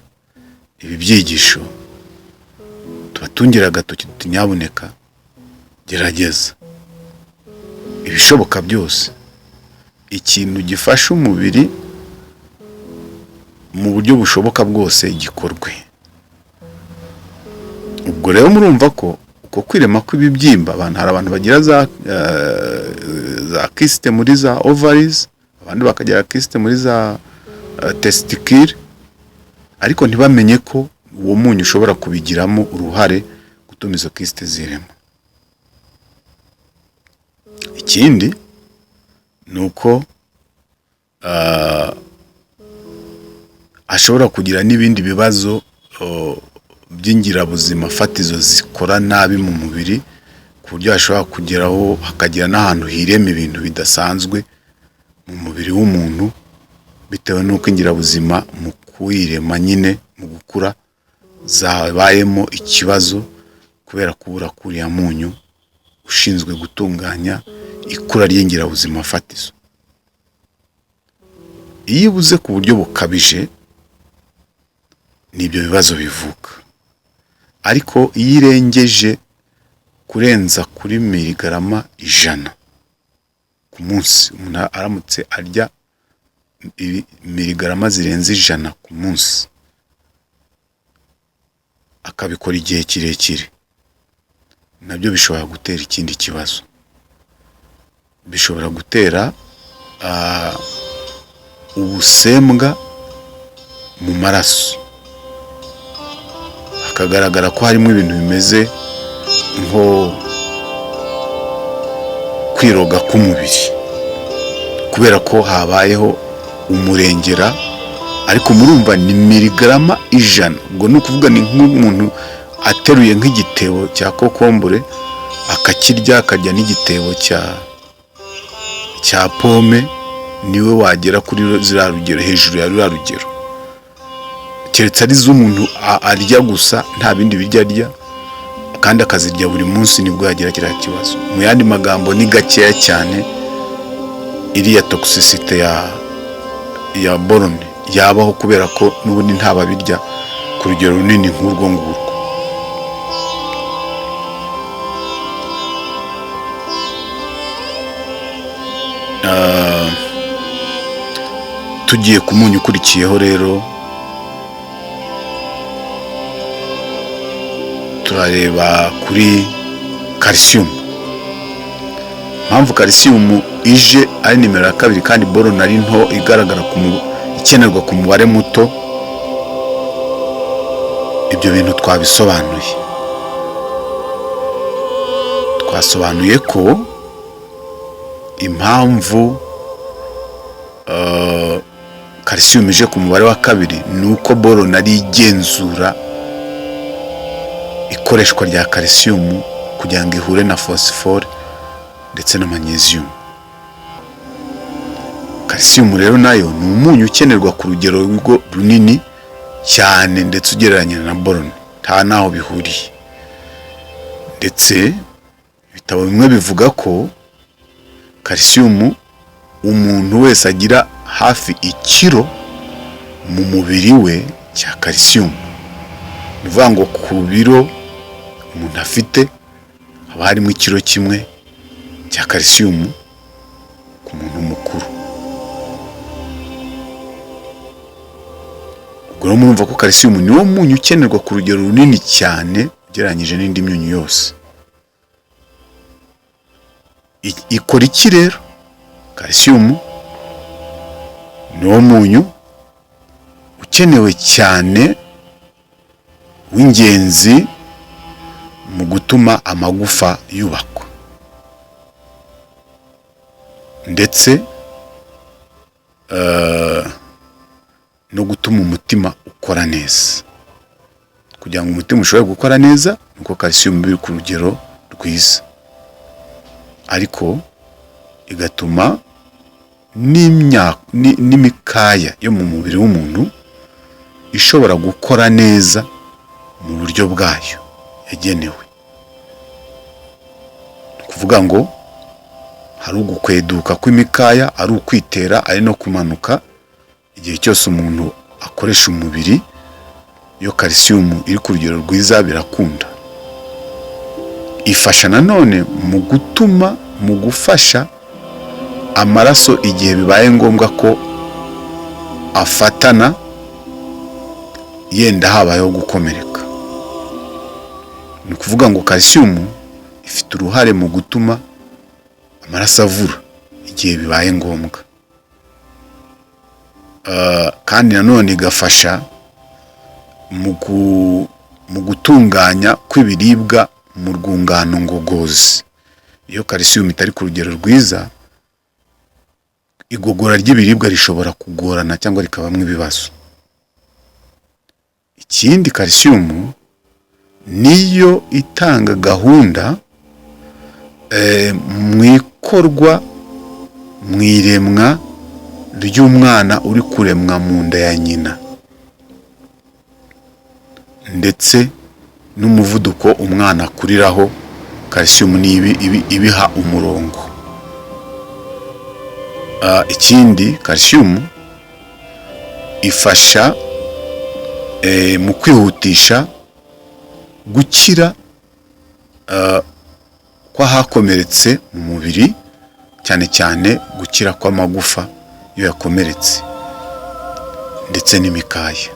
ibi byigisho, tubatungira agatoki tuti nyabuneka gerageza ibishoboka byose, ikintu gifasha umubiri mu buryo bushoboka bwose gikorwe. Ubwo rero murumva ko uko kwirema kw'ibibyimba, hari abantu bagira za kyste muri za ovaries, abandi bakagira kyste muri za testicule, ariko ntibamenye ko uwo munyu ushobora kubigiramo uruhare gutuma izo kyste zirema. Ikindi ni uko ashobora kugira n'ibindi bibazo by'ingirabuzima fatizo zikora nabi mu mubiri, ku buryo hashobora kugeraho hakagira n'ahantu hirema ibintu bidasanzwe mu mubiri w'umuntu, bitewe n'uko ingirabuzima mu kwirema nyine mu gukura zabayemo ikibazo kubera kubura k'uriya munyu ushinzwe gutunganya ikura ry'ingirabuzima fatizo. Iyo ibuze ku buryo bukabije nibyo bibazo bivuka, ariko iyo irengeje kurenza kuri miligarama 100 ku munsi, umuntu aramutse arya miligarama zirenze 100 ku munsi akabikora igihe kirekire, nabyo bishobora gutera ikindi kibazo. Bishobora gutera ubusembwa mu maraso, hakagaragara ko harimo ibintu bimeze nko kwiroga k'umubiri, kubera ko habayeho umurengera. Ariko murumva ni miligarama 100, ubwo ni ukuvuga ni nk'umuntu ateruye nk'igitebo cya kokombure akakirya, akarya n'igitebo cya pome, niwe wagera kuri ziriya rugero, hejuru ya ruriya rugero, keretse ari z'umuntu arya gusa nta bindi biryo arya kandi akazirya buri munsi, nibwo yagira kiriya kibazo. Mu yandi magambo ni gakeya cyane iriya toxicité ya boron yabaho, kubera ko n'ubundi ntababirya ku rugero runini nk'urwo ngurwo. Tugiye ku munyu ukurikiyeho rero, turareba kuri calcium. Impamvu calcium ije ari nimero ya 2 kandi boron ari nto, igaragara ikenerwa ku mubare muto, ibyo bintu twabisobanuye. Twasobanuye ko impamvu calcium ije ku mubare wa 2 ni uko boron ari igenzura ikoreshwa rya calcium kugira ngo ihure na phosphore ndetse na magnesium. Calcium rero nayo ni umunyu ukenerwa ku rugero runini cyane ndetse ugereranya na boron, nta naho bihuriye. Ndetse ibitabo bimwe bivuga ko calcium umuntu wese agira hafi ikiro mu mubiri we cya calcium. Ni ukuvuga ngo ku biro umuntu afite haba harimo ikiro kimwe cya calcium ku muntu mukuru. Ubwo rero murumva ko calcium niwo munyu ukenerwa ku rugero runini cyane ugereranyije n'indi myunyu yose. Ikora iki rero? Calcium niwo munyu ukenewe cyane w'ingenzi mu gutuma amagufa yubakwa, ndetse no gutuma umutima ukora neza. Kugira ngo umutima ushobore gukora neza nuko calcium iri ku rugero rwiza, ariko igatuma n'imikaya yo mu mubiri w'umuntu ishobora gukora neza mu buryo bwayo. yagenewe. Ni ukuvuga ngo hari ugukweduka kw'imikaya, ari ukwitera, ari no kumanuka. Igihe cyose umuntu akoresha umubiri, iyo kalisiyumu iri ku rugero rwiza birakunda. Ifasha nanone mu gutuma, mu gufasha amaraso igihe bibaye ngombwa ko afatana, yenda habayeho gukomereka. Ni ukuvuga ngo kalisiyumu ifite uruhare mu gutuma amaraso avura igihe bibaye ngombwa. Kandi nanone igafasha mu gutunganya kw'ibiribwa mu rwungano ngogozi. Iyo kalisiyumu itari ku rugero rwiza, igogora ry'ibiribwa rishobora kugorana cyangwa rikabamo ibibazo. Ikindi, kalisiyumu niyo itanga gahunda mu ikorwa, mu iremwa ry'umwana uri kuremwa mu nda ya nyina, ndetse n'umuvuduko umwana akuriraho, kalisiyumu ni ibiha umurongo. Ikindi, kalisiyumu ifasha mu kwihutisha gukira kw'ahakomeretse mu mubiri, cyane cyane gukira kw'amagufa iyo yakomeretse ndetse n'imikaya,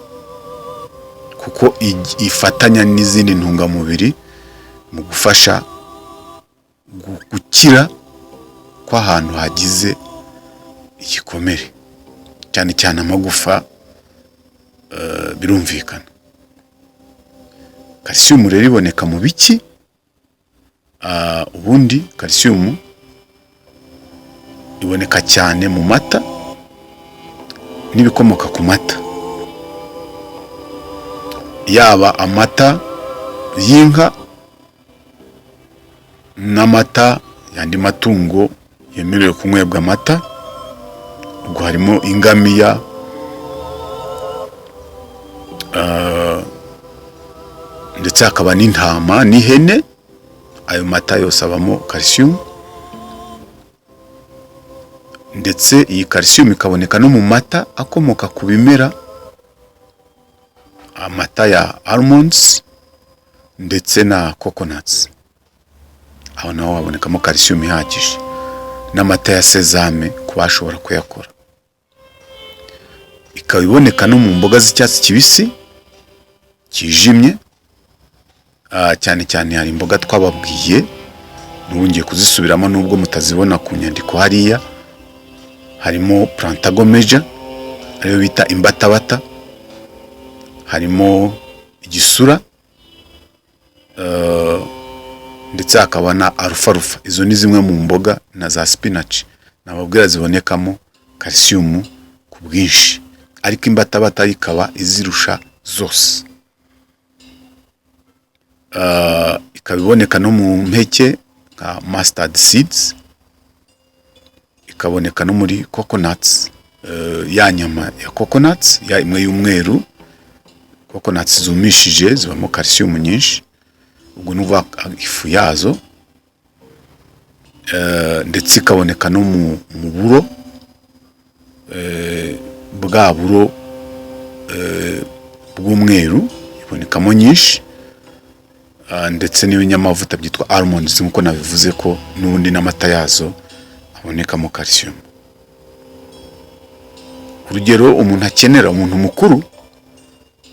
kuko ifatanya n'izindi ntungamubiri mu gufasha gukira kw'ahantu hagize igikomere, cyane cyane amagufa. Birumvikana, kalisiyumu rero iboneka mu biki? Ubundi kalisiyumu iboneka cyane mu mata n'ibikomoka ku mata, yaba amata y'inka n'amata y'andi matungo yemerewe kunywebwa amata. Ubwo harimo ingamiya, ndetse hakaba n'intama n'ihene. Ayo mata yose abamo kalisiyumu. Ndetse iyi kalisiyumu ikaboneka no mu mata akomoka ku bimera, amata ya almonds ndetse na coconuts, aho naho habonekamo kalisiyumu ihagije, n'amata ya sezame ku bashobora kuyakora. Ikaba iboneka no mu mboga z'icyatsi kibisi kijimye. Cyane cyane hari imboga twababwiye, n'ubu ngiye kuzisubiramo nubwo mutazibona ku nyandiko hariya. Harimo Plantago major, ariyo bita imbatabata, harimo igisura, ndetse hakaba na alfalfa. Izo ni zimwe mu mboga na za spinach nababwira zibonekamo kalisiyumu ku bwinshi, ariko imbatabata ikaba izirusha zose. Ikaba iboneka no mu mpeke nka mustard seeds, ikaboneka no muri coconuts, ya nyama ya coconuts, ya imwe y'umweru. Coconuts zumishije zibamo kalisiyumu nyinshi, ubwo ni ukuvuga ifu yazo. Ndetse ikaboneka no mu buro, bwa buro bw'umweru, ibonekamo nyinshi. Ndetse n'ibinyamavuta byitwa almonds, nk'uko nabivuze ko n'ubundi n'amata yazo abonekamo calcium. Urugero umuntu akenera, umuntu mukuru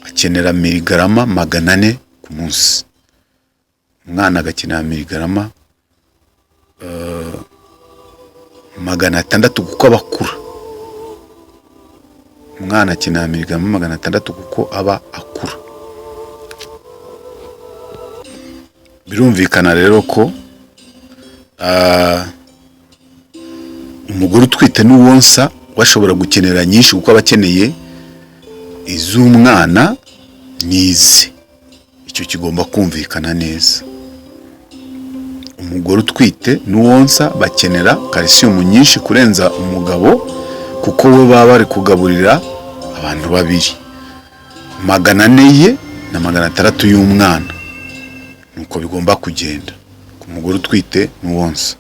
akenera miligarama 400 ku munsi, umwana agakenera miligarama 600 kuko aba akura. Umwana akenera miligarama 600 kuko aba akura. Birumvikana rero ko umugore utwite n'uwonsa we ashobora gukenera nyinshi, kuko aba akeneye iz'umwana n'ize. Icyo kigomba kumvikana neza. Umugore utwite n'uwonsa bakenera kalisiyumu nyinshi kurenza umugabo, kuko bo baba bari kugaburira abantu babiri, 400 ye na 600 y'umwana. Nuko bigomba kugenda ku mugore utwite n'uwonsa.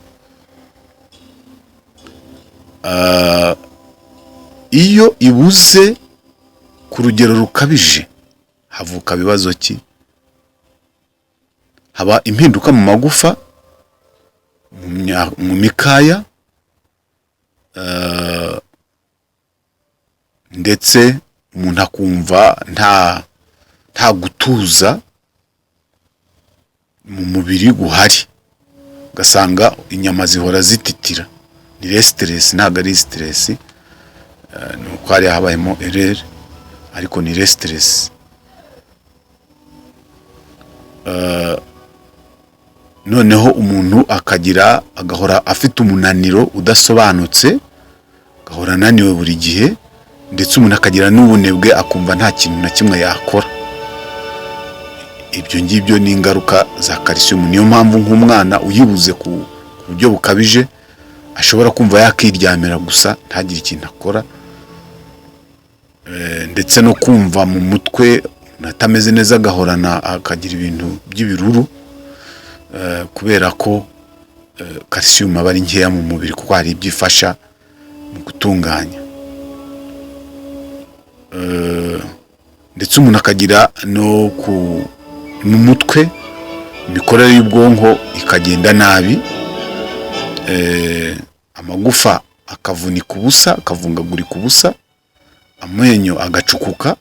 Iyo ibuze ku rugero rukabije, havuka bibazo ki? Haba impinduka mu magufa, mu mikaya, ndetse umuntu akumva nta gutuza mu mubiri guhari, ugasanga inyama zihora zititira. Ni restless, ntabwo ari stress, ni uko hariya habayemo erreur, ariko ni restless. Noneho umuntu akagira, agahora afite umunaniro udasobanutse, agahora ananiwe buri gihe, ndetse umuntu akagira n'ubunebwe, akumva nta kintu na kimwe yakora. Ibyo ngibyo ni ingaruka za calcium. Niyo mpamvu nk'umwana uyibuze ku buryo bukabije ashobora kumva yakiryamira gusa, ntagire ikintu akora, ndetse no kumva mu mutwe umuntu atameze neza, agahorana, akagira ibintu by'ibiruru, kubera ko calcium aba ari nkeya mu mubiri, kuko hari ibyo ifasha mu gutunganya. Ndetse umuntu akagira no ku mu mutwe, imikorere y'ubwonko ikagenda nabi, amagufa akavunika ubusa, akavungagurika ubusa, amenyo agacukuka,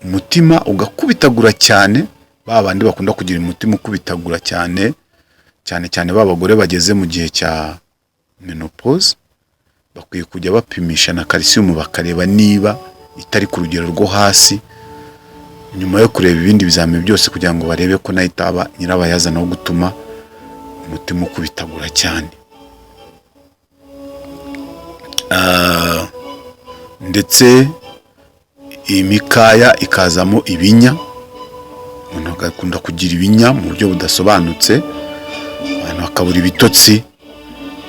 umutima ugakubitagura cyane. Ba bandi bakunda kugira umutima ukubitagura cyane cyane cyane, ba bagore bageze mu gihe cya menopause, bakwiye kujya bapimisha na calcium, bakareba niba itari ku rugero rwo hasi, nyuma yo kureba ibindi bizamini byose, kugira ngo barebe ko nayo itaba nyirabayazana wo gutuma umutima ukubitagura cyane. Ndetse imikaya ikazamo ibinya, umuntu agakunda kugira ibinya mu buryo budasobanutse, abantu bakabura ibitotsi,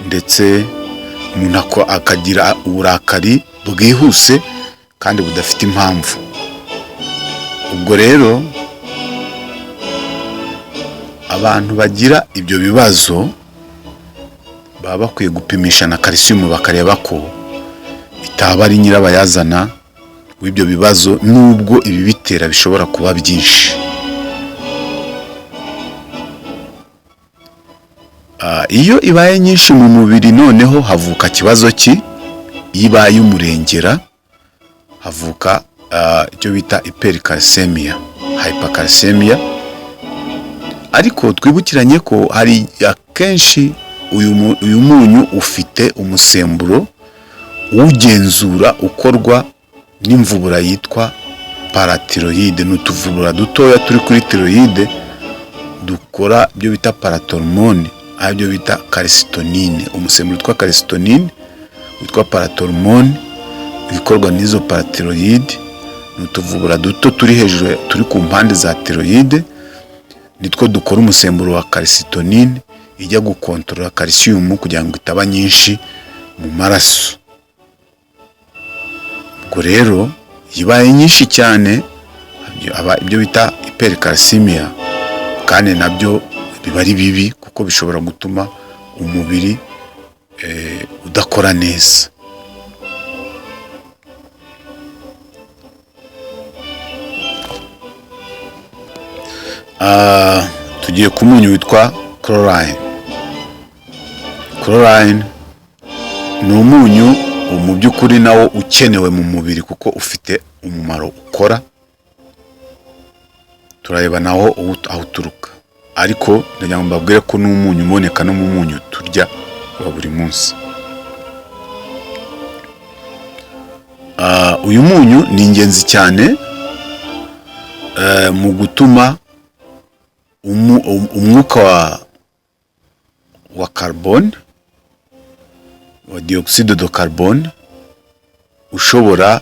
ndetse umuntu akagira uburakari bwihuse kandi budafite impamvu. Ubwo rero abantu bagira ibyo bibazo baba bakwiye gupimisha na calcium, bakareba ko itaba ari nyirabayazana w'ibyo bibazo, nubwo ibibitera bishobora kuba byinshi. Iyo ibaye nyinshi mu mubiri, noneho havuka kibazo ki? Iyo ibaye umurengera, havuka icyo bita hypercalcemia, hypercalcemia. Ariko twibukiranye ko hari akenshi uyu munyu ufite umusemburo uwugenzura ukorwa n'imvubura yitwa parathyroïde. Ni utuvubura dutoya turi kuri thyroïde dukora ibyo bita parathormone, aribyo bita calcitonine. Umusemburo witwa calcitonine witwa parathormone ikorwa n'izo parathyroïde, ni utuvubura duto turi hejuru, turi ku mpande za thyroïde, nitwo dukora umusemburo wa calcitonine ijya gukontorora calcium kugira ngo itaba nyinshi mu maraso. Ubwo rero ibaye nyinshi cyane aba ibyo bita hypercalcemia, kandi nabyo biba ari bibi kuko bishobora gutuma umubiri udakora neza. Tugiye ku munyu witwa chlorine. Chlorine ni umunyu mu by'ukuri nawo ukenewe mu mubiri kuko ufite umumaro ukora. Turareba nawo aho uturuka, ariko ndagira ngo mbabwire ko n'umunyu uboneka no mu munyu turya wa buri munsi. Uyu munyu ni ingenzi cyane mu gutuma umwuka wa carbone, wa dioxyde de carbone, ushobora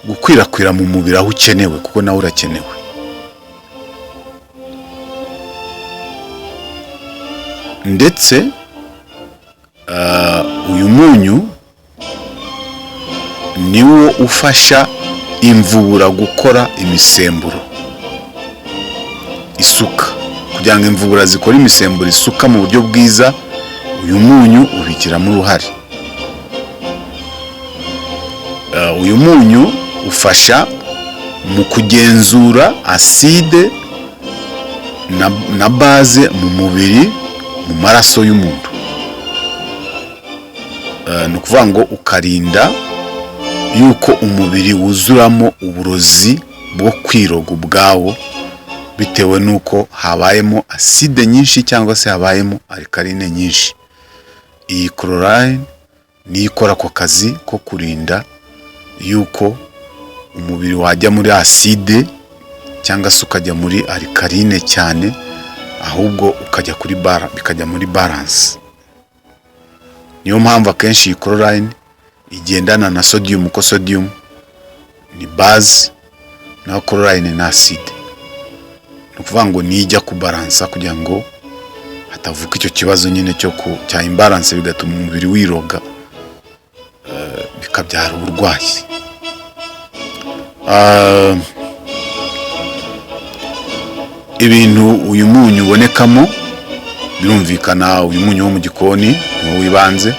gukwirakwira mu mubiri aho ukenewe, kuko nawe urakenewe. Ndetse uyu munyu niwo ufasha imvubura gukora imisemburo. isuka, kugira ngo imvubura zikora imisemburo isuka mu buryo bwiza, uyu munyu ubigiramo uruhare. Uyu munyu ufasha mu kugenzura acide na base mu mubiri, mu maraso y'umuntu. Ni ukuvuga ngo ukarinda yuko umubiri wuzuramo uburozi bwo kwiroga ubwawo, bitewe n'uko habayemo acide nyinshi cyangwa se habayemo alkaline nyinshi. Iyi chlorine niyo ikora ako kazi ko kurinda yuko umubiri wajya muri acide cyangwa se ukajya muri alkaline cyane, ahubwo ukajya kuri bara bikajya muri balance. Niyo mpamvu akenshi iyi chlorine igendana na sodium, kuko sodium ni base, naho chlorine ni acide. Ni ukuvuga ngo nijya kubaransa kugira ngo hatavuka icyo kibazo nyine cyo ku cya imbalance, bigatuma umubiri wiroga, bikabyara uburwayi. Ibintu uyu munyu ubonekamo birumvikana, uyu munyu wo mu gikoni niwo w'ibanze.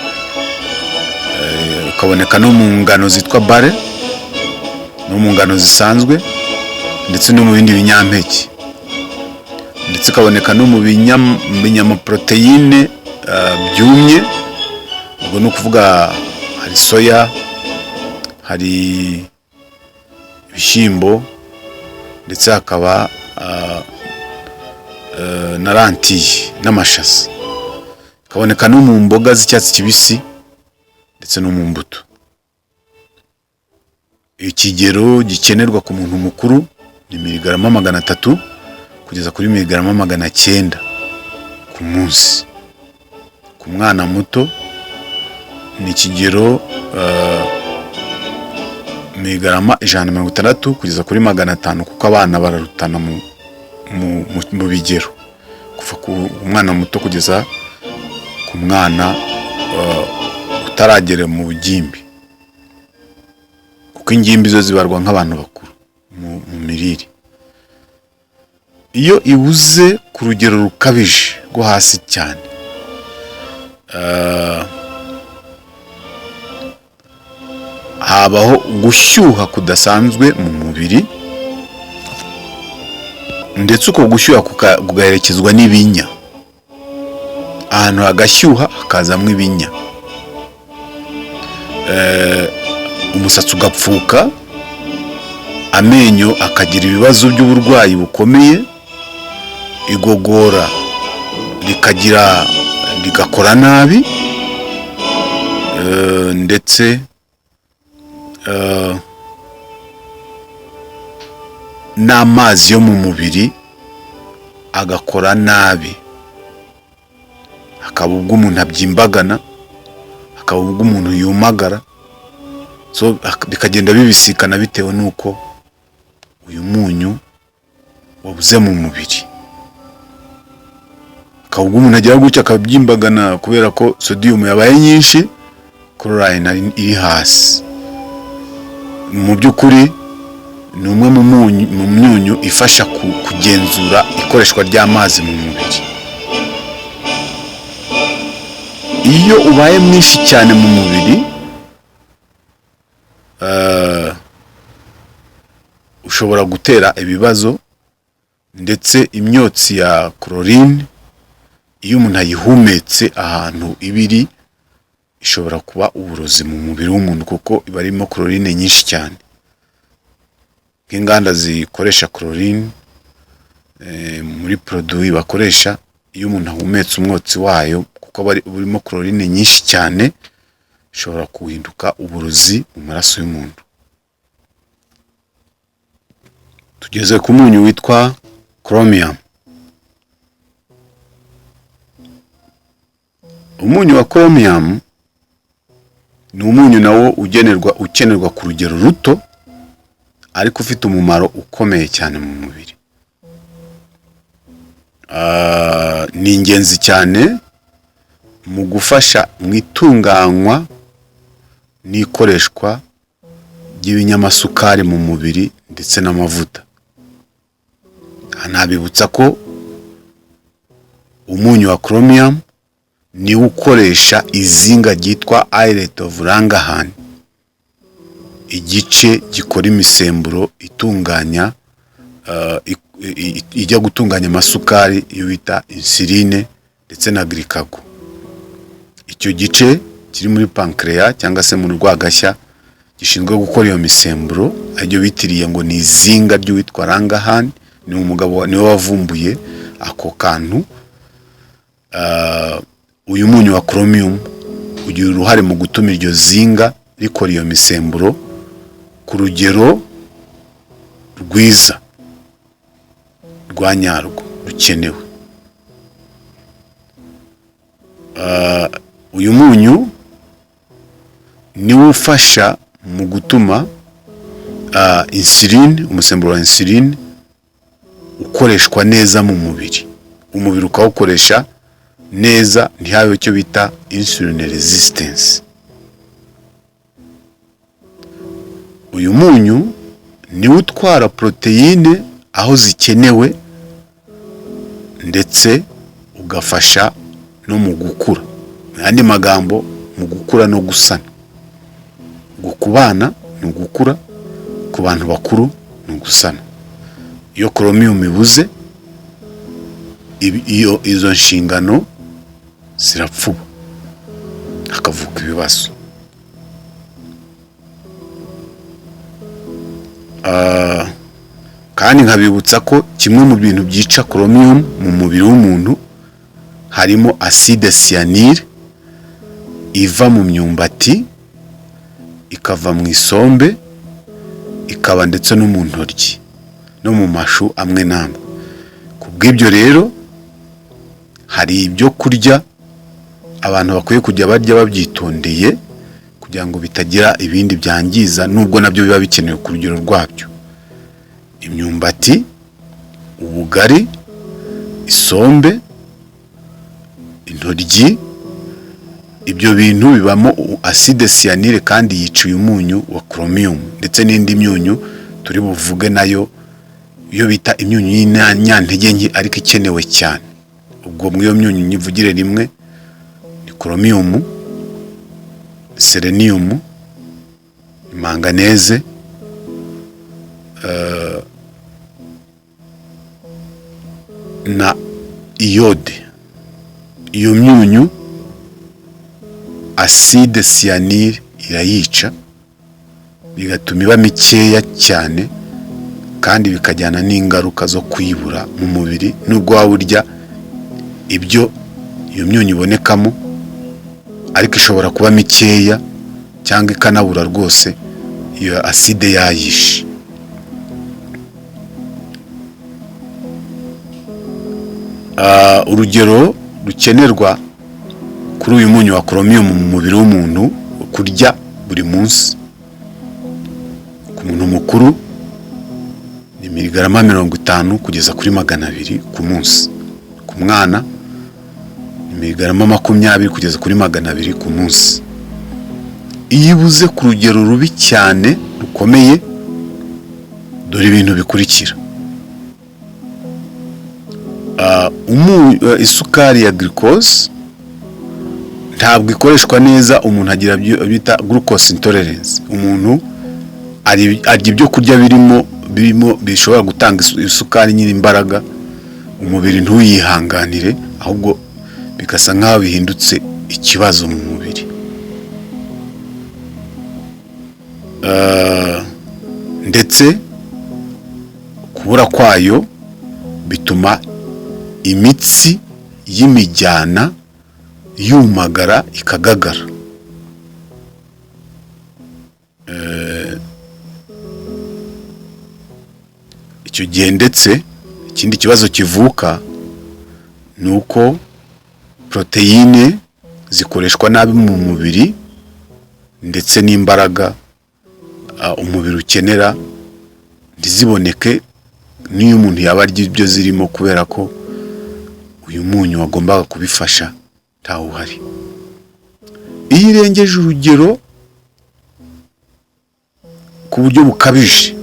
Ukaboneka no mu ngano zitwa barley, no mu ngano zisanzwe, ndetse no mu bindi binyampeke, ndetse ukaboneka no mu binyamaporoteyine byumye. Ubwo ni ukuvuga hari soya, hari ibishyimbo, ndetse hakaba na lentille n'amashaza. Ikaboneka no mu mboga z'icyatsi kibisi ndetse no mu mbuto. Ikigero gikenerwa ku muntu mukuru ni miligarama 300 kugeza kuri miligarama 900 ku munsi. Ku mwana muto ni ikigero miligarama 160 kugeza kuri 500, kuko abana bararutana mu bigero, kuva ku mwana muto kugeza ku mwana utaragera mu bugimbi, kuko ingimbi zo zibarwa nk'abantu bakuru mu mirire. Iyo ibuze ku rugero rukabije rwo hasi cyane, habaho gushyuha kudasanzwe mu mubiri, ndetse uko gushyuha kugaherekezwa n'ibinya. Ahantu hagashyuha hakazamo ibinya, umusatsi ugapfuka, amenyo akagira ibibazo by'uburwayi bukomeye, igogora rikagira rigakora nabi, ndetse n'amazi yo mu mubiri agakora nabi, hakaba ubwo umuntu abyimbagana, hakaba ubwo umuntu yumagara. So bikagenda bibisikana bitewe n'uko uyu munyu wabuze mu mubiri. Hakaba ubwo umuntu agira gutya akabyimbagana kubera ko sodium yabaye nyinshi, chlorine iri hasi. Mu by'ukuri ni umwe mu myunyu ifasha kugenzura ikoreshwa ry'amazi mu mubiri. Iyo ubaye mwinshi cyane mu mubiri, ushobora gutera ibibazo, ndetse imyotsi ya chlorine, iyo umuntu ayihumetse ahantu iba iri, ishobora kuba uburozi mu mubiri w'umuntu, kuko iba irimo chlorine nyinshi cyane. Nk'inganda zikoresha chlorine muri produit bakoresha, iyo umuntu ahumetse umwotsi wayo, kuko aba urimo chlorine nyinshi cyane, ishobora guhinduka uburozi mu maraso y'umuntu. Tugeze ku munyu witwa chromium. Umunyu wa chromium ni umunyu nawo ukenerwa ku rugero ruto, ariko ufite umumaro ukomeye cyane mu mubiri. Ni ingenzi cyane mu gufasha mu itunganywa n'ikoreshwa ry'ibinyamasukari mu mubiri ndetse n'amavuta. Aha nabibutsa ko umunyu wa chromium niwo ukoresha izinga ryitwa Islet of Langerhans, igice gikora imisemburo itunganya ijya gutunganya amasukari, iyo bita insuline ndetse na glucagon. Icyo gice kiri muri pancreas cyangwa se mu rwagashya gishinzwe gukora iyo misemburo, aribyo bitiriye ngo ni izinga ry'uwitwa Langerhans. Ni umugabo, niwe wavumbuye ako kantu. Uyu munyu wa chromium ugira uruhare mu gutuma iryo zinga rikora iyo misemburo ku rugero rwiza rwa nyarwo rukenewe. Uyu munyu niwo ufasha mu gutuma insuline, umusemburo wa insuline ukoreshwa neza mu mubiri, umubiri ukawukoresha neza, ntihabe icyo bita insulin resistance. Uyu munyu niwo utwara poroteyine aho zikenewe, ndetse ugafasha no mu gukura, mu yandi magambo mu gukura no gusana. Ku bana ni ugukura, ku bantu bakuru ni ugusana. Iyo chromium ibuze, iyo izo nshingano zirapfuba, hakavuka ibibazo. Kandi nkabibutsa ko kimwe mu bintu byica chromium mu mubiri w'umuntu harimo acide cyanure iva mu myumbati, ikava mu isombe, ikaba ndetse no mu ntoryi no mu mashu amwe n'amwe. Ku bw'ibyo rero hari ibyo kurya abantu bakwiye kujya barya babyitondeye kugira ngo bitagira ibindi byangiza, nubwo nabyo biba bikenewe ku rugero rwabyo. Imyumbati, ubugari, isombe, intoryi, ibyo bintu bibamo acide cyanure kandi yica uyu munyu wa chromium ndetse n'indi myunyu turi buvuge nayo, iyo bita imyunyu y'inyantege nke ariko ikenewe cyane. Ubwo muri iyo myunyu nyivugire rimwe ni chromium, selenium, manganese, na iode. Iyo myunyu acide cyanure irayica, bigatuma iba mikeya cyane, kandi bikajyana n'ingaruka zo kuyibura mu mubiri. Nubwo waba urya ibyo iyo myunyu ibonekamo, ariko ishobora kuba mikeya cyangwa ikanabura rwose, iyo acide yayishe. Urugero rukenerwa kuri uyu munyu wa chromium mu mubiri w'umuntu kurya buri munsi ku muntu mukuru ni miligarama 50 kugeza kuri 200 ku munsi. Ku mwana ni miligarama 20 kugeza kuri 200 ku munsi. Iyo ibuze ku rugero rubi cyane rukomeye, dore ibintu bikurikira. Isukari ya glucose ntabwo ikoreshwa neza, umuntu agira ibyo bita glucose intolerance. Umuntu arya ibyo kurya birimo bishobora gutanga isukari nyine imbaraga, umubiri ntuyihanganire, ahubwo bigasa nk'aho bihindutse ikibazo mu mubiri. Ndetse kubura kwayo bituma imitsi y'imijyana yumagara ikagagara. Icyo gihe ndetse ikindi kibazo kivuka ni uko poroteyine zikoreshwa nabi mu mubiri, ndetse n'imbaraga umubiri ukenera ntiziboneke n'iyo umuntu yaba arya ibyo zirimo, kubera ko uyu munyu wagombaga kubifasha ntawuhari. Iyo irengeje urugero ku buryo bukabije,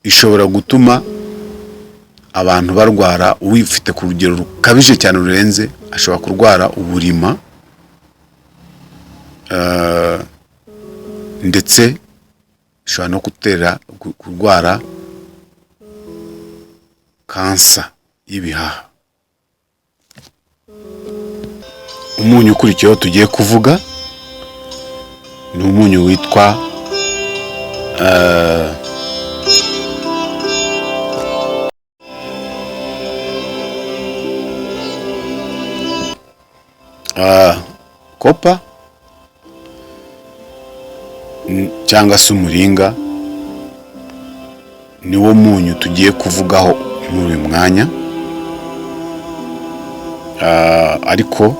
Ishobora gutuma abantu barwara. Uwifite ku rugero rukabije cyane rurenze ashobora kurwara uburima, ndetse ishobora no gutera kurwara kansa y'ibihaha. Umunyu ukurikiyeho tugiye kuvuga ni umunyu witwa copper cyangwa se umuringa. Niwo munyu tugiye kuvugaho muri uyu mwanya. Ariko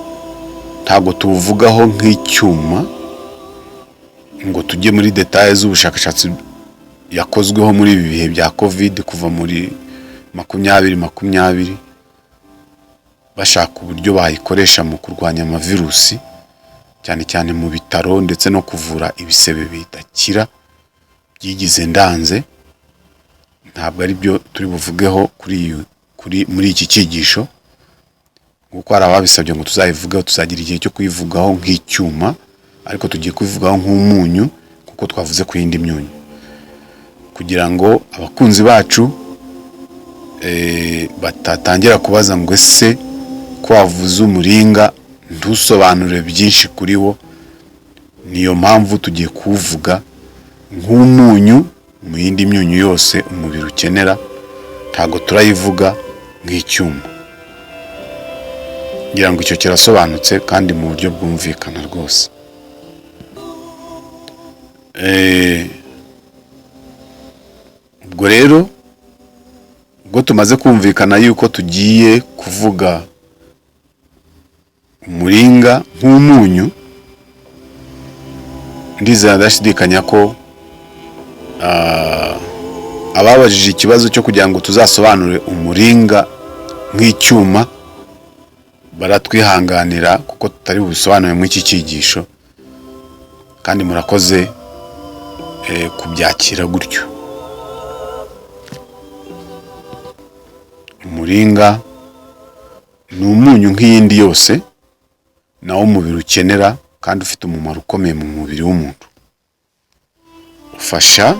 ntabwo tuwuvugaho nk'icyuma ngo tujye muri détails z'ubushakashatsi yakozweho muri ibi bihe bya COVID, kuva muri 2020, bashaka uburyo bayikoresha mu kurwanya amavirusi, cyane cyane mu bitaro, ndetse no kuvura ibisebe bidakira byigize ndanze. Ntabwo ari byo turi buvugeho kuri muri iki cyigisho, kuko hari ababisabye ngo tuzayivugeho. Tuzagira igihe cyo kuyivugaho nk'icyuma, ariko tugiye kubivugaho nk'umunyu kuko twavuze ku yindi myunyu, kugira ngo abakunzi bacu batatangira kubaza ngo: "Ese ko wavuze umuringa ntusobanure byinshi kuri wo?" Niyo mpamvu tugiye kuwuvuga nk'umunyu mu yindi myunyu yose umubiri ukenera. Ntabwo turayivuga nk'icyuma. Ngira ngo icyo kirasobanutse kandi mu buryo bwumvikana rwose. Ubwo rero, ubwo tumaze kumvikana yuko tugiye kuvuga umuringa nk'umunyu, ndizera ndashidikanya ko ababajije ikibazo cyo kugira ngo tuzasobanure umuringa nk'icyuma baratwihanganira, kuko tutari bubisobanure muri iki cyigisho. Kandi murakoze kubyakira gutyo. Umuringa ni umunyu nk'iyindi yose nawo umubiri ukenera, kandi ufite umumaro ukomeye mu mubiri w'umuntu. Ufasha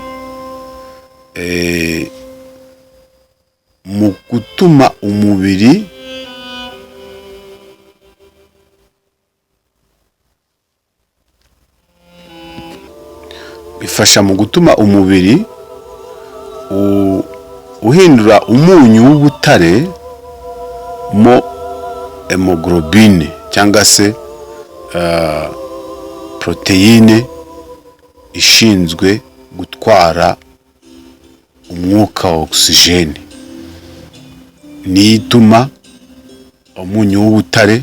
mu gutuma umubiri bifasha mu gutuma umubiri uhindura umunyu w'ubutare mo hémoglobine, cyangwa se poroteyine ishinzwe gutwara umwuka wa ogisijeni. Niyo ituma umunyu w'ubutare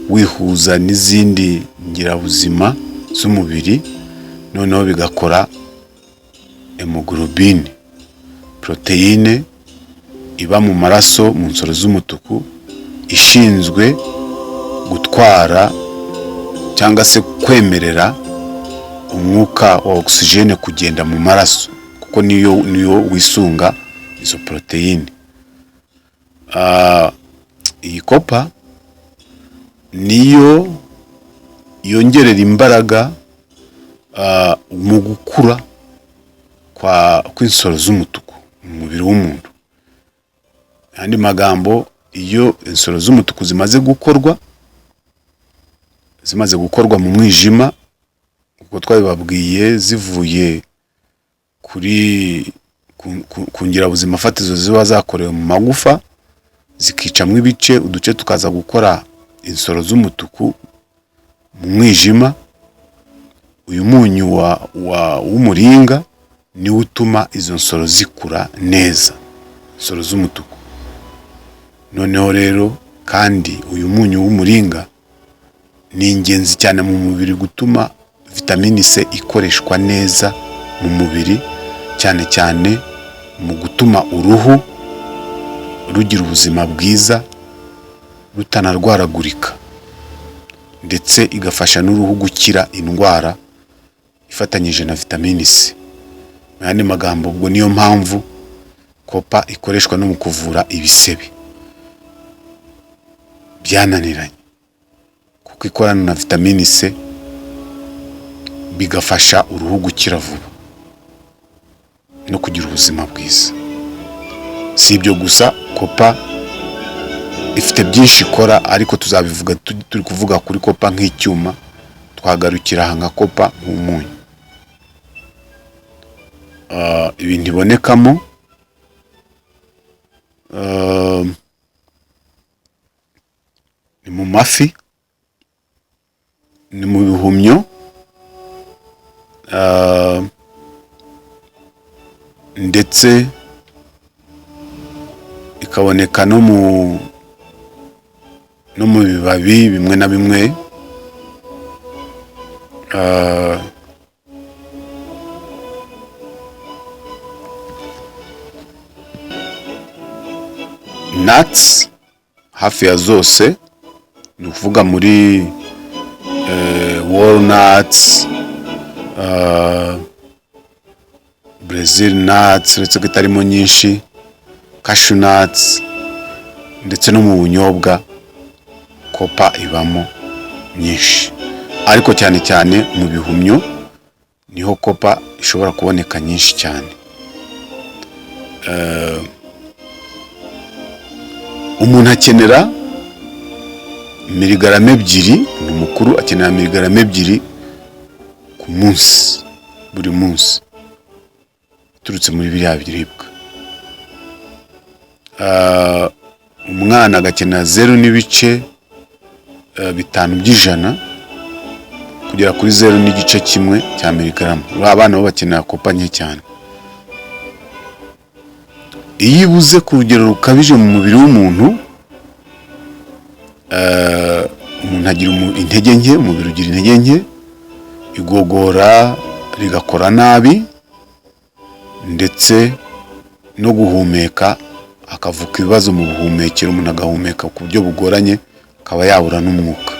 wihuza n'izindi ngirabuzima z'umubiri, noneho bigakora hémoglobine, poroteyine iba mu maraso mu nsoro z'umutuku, ishinzwe gutwara cyangwa se kwemerera umwuka wa ogisijene kugenda mu maraso, kuko niyo wisunga izo poroteyine. Iyi copper niyo yongerera imbaraga mu gukura kw'insoro z'umutuku mu mubiri w'umuntu. Mu yandi magambo, iyo insoro z'umutuku zimaze gukorwa mu mwijima, uko twabibabwiye, zivuye kuri ku ngirabuzima fatizo ziba zakorewe mu magufa, zikicamo ibice, uduce tukaza gukora insoro z'umutuku mu mwijima, uyu munyu w'umuringa niwo utuma izo nsoro zikura neza, insoro z'umutuku. Noneho rero kandi uyu munyu w'umuringa ni ingenzi cyane mu mubiri gutuma vitamini C ikoreshwa neza mu mubiri, cyane cyane mu gutuma uruhu rugira ubuzima bwiza, rutanarwaragurika, ndetse igafasha n'uruhu gukira indwara ifatanyije na vitamini C. Mu Mu yandi magambo, ubwo niyo mpamvu copper ikoreshwa no mu kuvura ibisebe byananiranye, kuko ikorana na vitamini C, bigafasha uruhu gukira vuba no kugira ubuzima bwiza. Si ibyo gusa, copper ifite byinshi ikora, ariko tuzabivuga turi kuvuga kuri copper nk'icyuma. Twagarukira aha nka copper nk'umunyu. Ibintu ibonekamo ni mu mafi, ni mu bihumyo, ndetse ikaboneka no mu bibabi bimwe na bimwe. Nuts hafi ya zose, ni ukuvuga muri walnuts, brazil nuts, uretse ko itarimo nyinshi, cashew nuts, ndetse no mu bunyobwa copper ibamo nyinshi, ariko cyane cyane mu bihumyo niho copper ishobora kuboneka nyinshi cyane. Umuntu akenera miligarama 2, umuntu mukuru akenera miligarama 2 ku munsi, buri munsi, iturutse muri biriya biribwa. Umwana agakenera 0.5% kugera kuri 0.1 cya miligarama. Abana bo bakenera copper nke cyane. Iyo ibuze ku rugero rukabije mu mubiri w'umuntu, umuntu agira intege nke, umubiri ugira intege nke, igogora rigakora nabi, ndetse no guhumeka hakavuka ibibazo mu buhumekero, umuntu agahumeka ku buryo bugoranye, akaba yabura n'umwuka.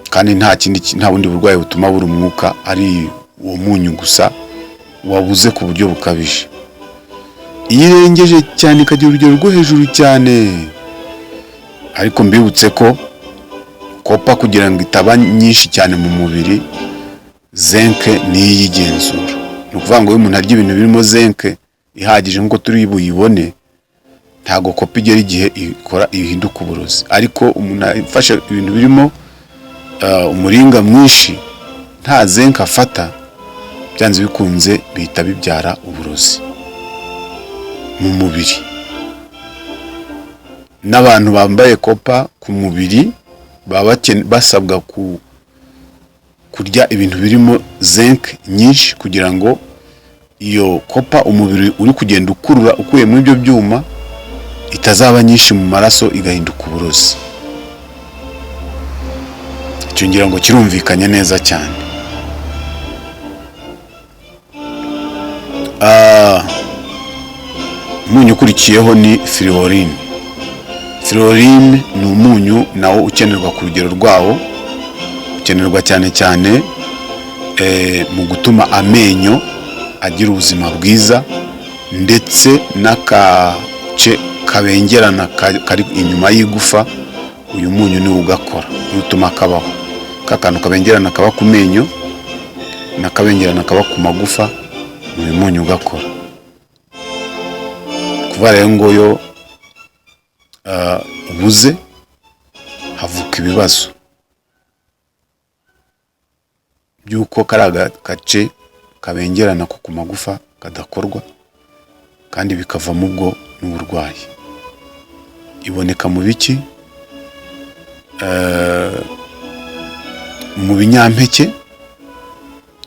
Kandi nta kindi, nta bundi burwayi butuma abura umwuka, ari uwo munyu gusa wabuze ku buryo bukabije. Iyo irengeje cyane, ikagira urugero rwo hejuru cyane, ariko mbibutse ko copper kugira ngo itaba nyinshi cyane mu mubiri, zinc niyo iyigenzura. Ni ukuvuga ngo iyo umuntu arya ibintu birimo zinc ihagije, nk'uko turi buyibone, ntabwo copper igera igihe ikora ihinduka uburozi. Ariko umuntu afashe ibintu birimo umuringa mwinshi, nta zinc afata, byanze bikunze bihita bibyara uburozi mu mubiri. N'abantu bambaye copper ku mubiri baba basabwa kurya ibintu birimo zinc nyinshi, kugira ngo iyo copper umubiri uri kugenda ukurura ukuye muri ibyo byuma itazaba nyinshi mu maraso igahinduka uburozi. Icyo ngira ngo kirumvikanye neza cyane. Umunyu ukurikiyeho ni fluorine. Fluorine ni umunyu nawo ukenerwa ku rugero rwawo, ukenerwa cyane cyane mu gutuma amenyo agira ubuzima bwiza, ndetse n'akace kabengerana kari inyuma y'igufa. Uyu munyu niwo ugakora, niwo utuma kabaho. Ka kantu kabengerana kaba ku menyo n'akabengerana kaba ku magufa, ni uyu munyu ugakora. Kuva rero ngo yo ubuze, havuka ibibazo by'uko kariya gace kabengerana ko ku magufa kadakorwa, kandi bikavamo ubwo n'uburwayi. Iboneka mu biki? Mu binyampeke,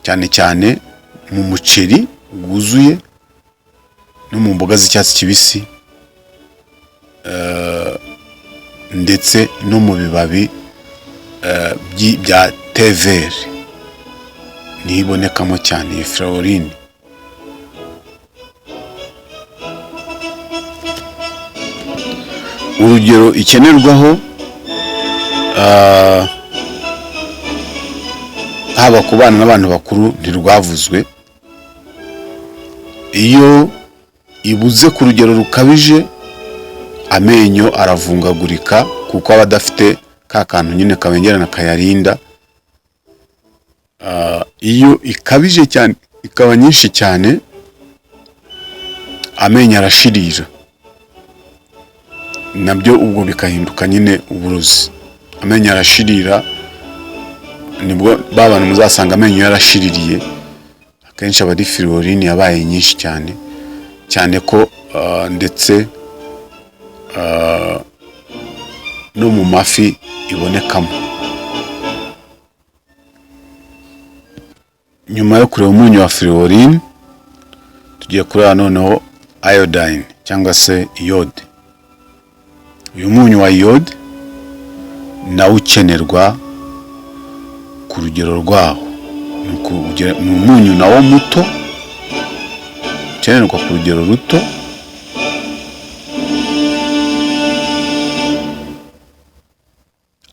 cyane cyane mu muceri wuzuye no mu mboga z'icyatsi kibisi, ndetse no mu bibabi bya thé vert, niho ibonekamo cyane iyi fluorine. Urugero ikenerwaho, haba ku bana n'abantu bakuru, ntirwavuzwe. Iyo ibuze ku rugero rukabije, amenyo aravungagurika kuko aba adafite ka kantu nyine kabengerana kayarinda. Iyo ikabije cyane, ikaba nyinshi cyane, amenyo arashirira, nabyo ubwo bikahinduka nyine uburozi. Amenyo arashirira, nibwo ba bantu muzasanga amenyo yarashiririye, akenshi aba ari fluorine yabaye nyinshi cyane cyane ko ndetse no mu mafi ibonekamo. Nyuma yo kureba umunyu wa fluorine, tugiye kureba noneho iodine cyangwa se iode. Uyu munyu wa iode nawo ukenerwa ku rugero rwawo. Ni umunyu nawo muto ukenerwa ku rugero ruto,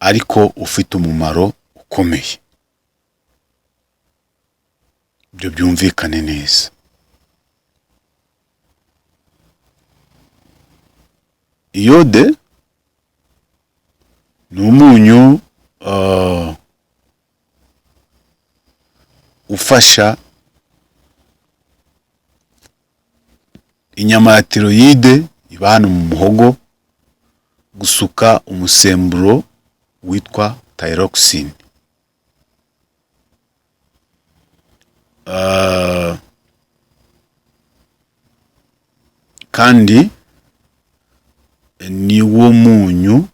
ariko ufite umumaro ukomeye. Ibyo byumvikane neza. Iode ni umunyu ufasha inyama ya thyroïde iba hano mu muhogo gusuka umusemburo witwa thyroxine. Kandi ni wo munyu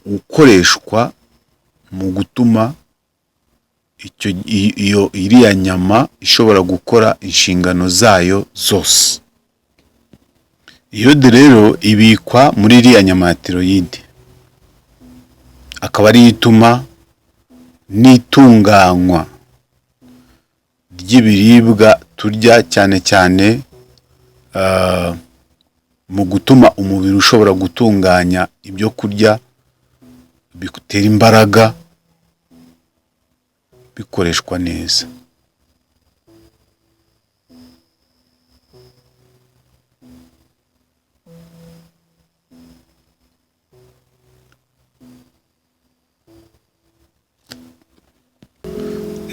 ukoreshwa mu gutuma iyo iriya nyama ishobora gukora inshingano zayo zose. Iode rero ibikwa muri iriya nyama ya thyroïde, akaba ariyo ituma n'itunganywa ry'ibiribwa turya, cyane cyane mu gutuma umubiri ushobora gutunganya ibyo kurya bigutera imbaraga, bikoreshwa neza.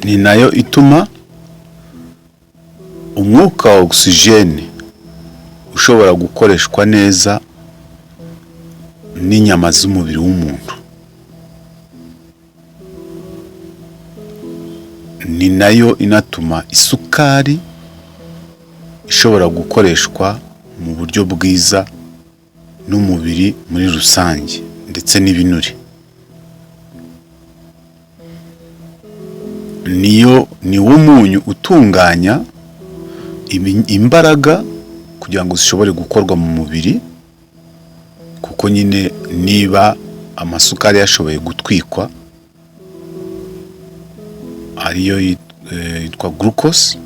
Ni nayo ituma umwuka wa ogisijeni ushobora gukoreshwa neza n'inyama z'umubiri w'umuntu. Ni nayo inatuma isukari ishobora gukoreshwa mu buryo bwiza n'umubiri muri rusange, ndetse n'ibinure. Niyo ni wo munyu utunganya imbaraga kugira ngo zishobore gukorwa mu mubiri, kuko nyine niba amasukari yashoboye gutwikwa, ariyo yitwa glucose,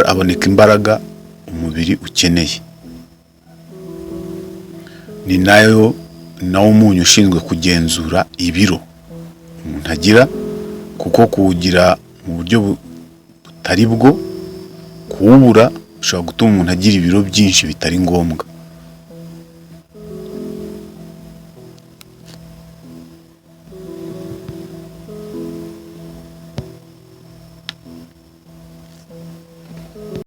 haboneka imbaraga umubiri ukeneye. Ni nayo nawo umunyu ushinzwe kugenzura ibiro umuntu agira, kuko kuwugira mu buryo butari bwo, kuwubura ushobora gutuma umuntu agira ibiro byinshi bitari ngombwa.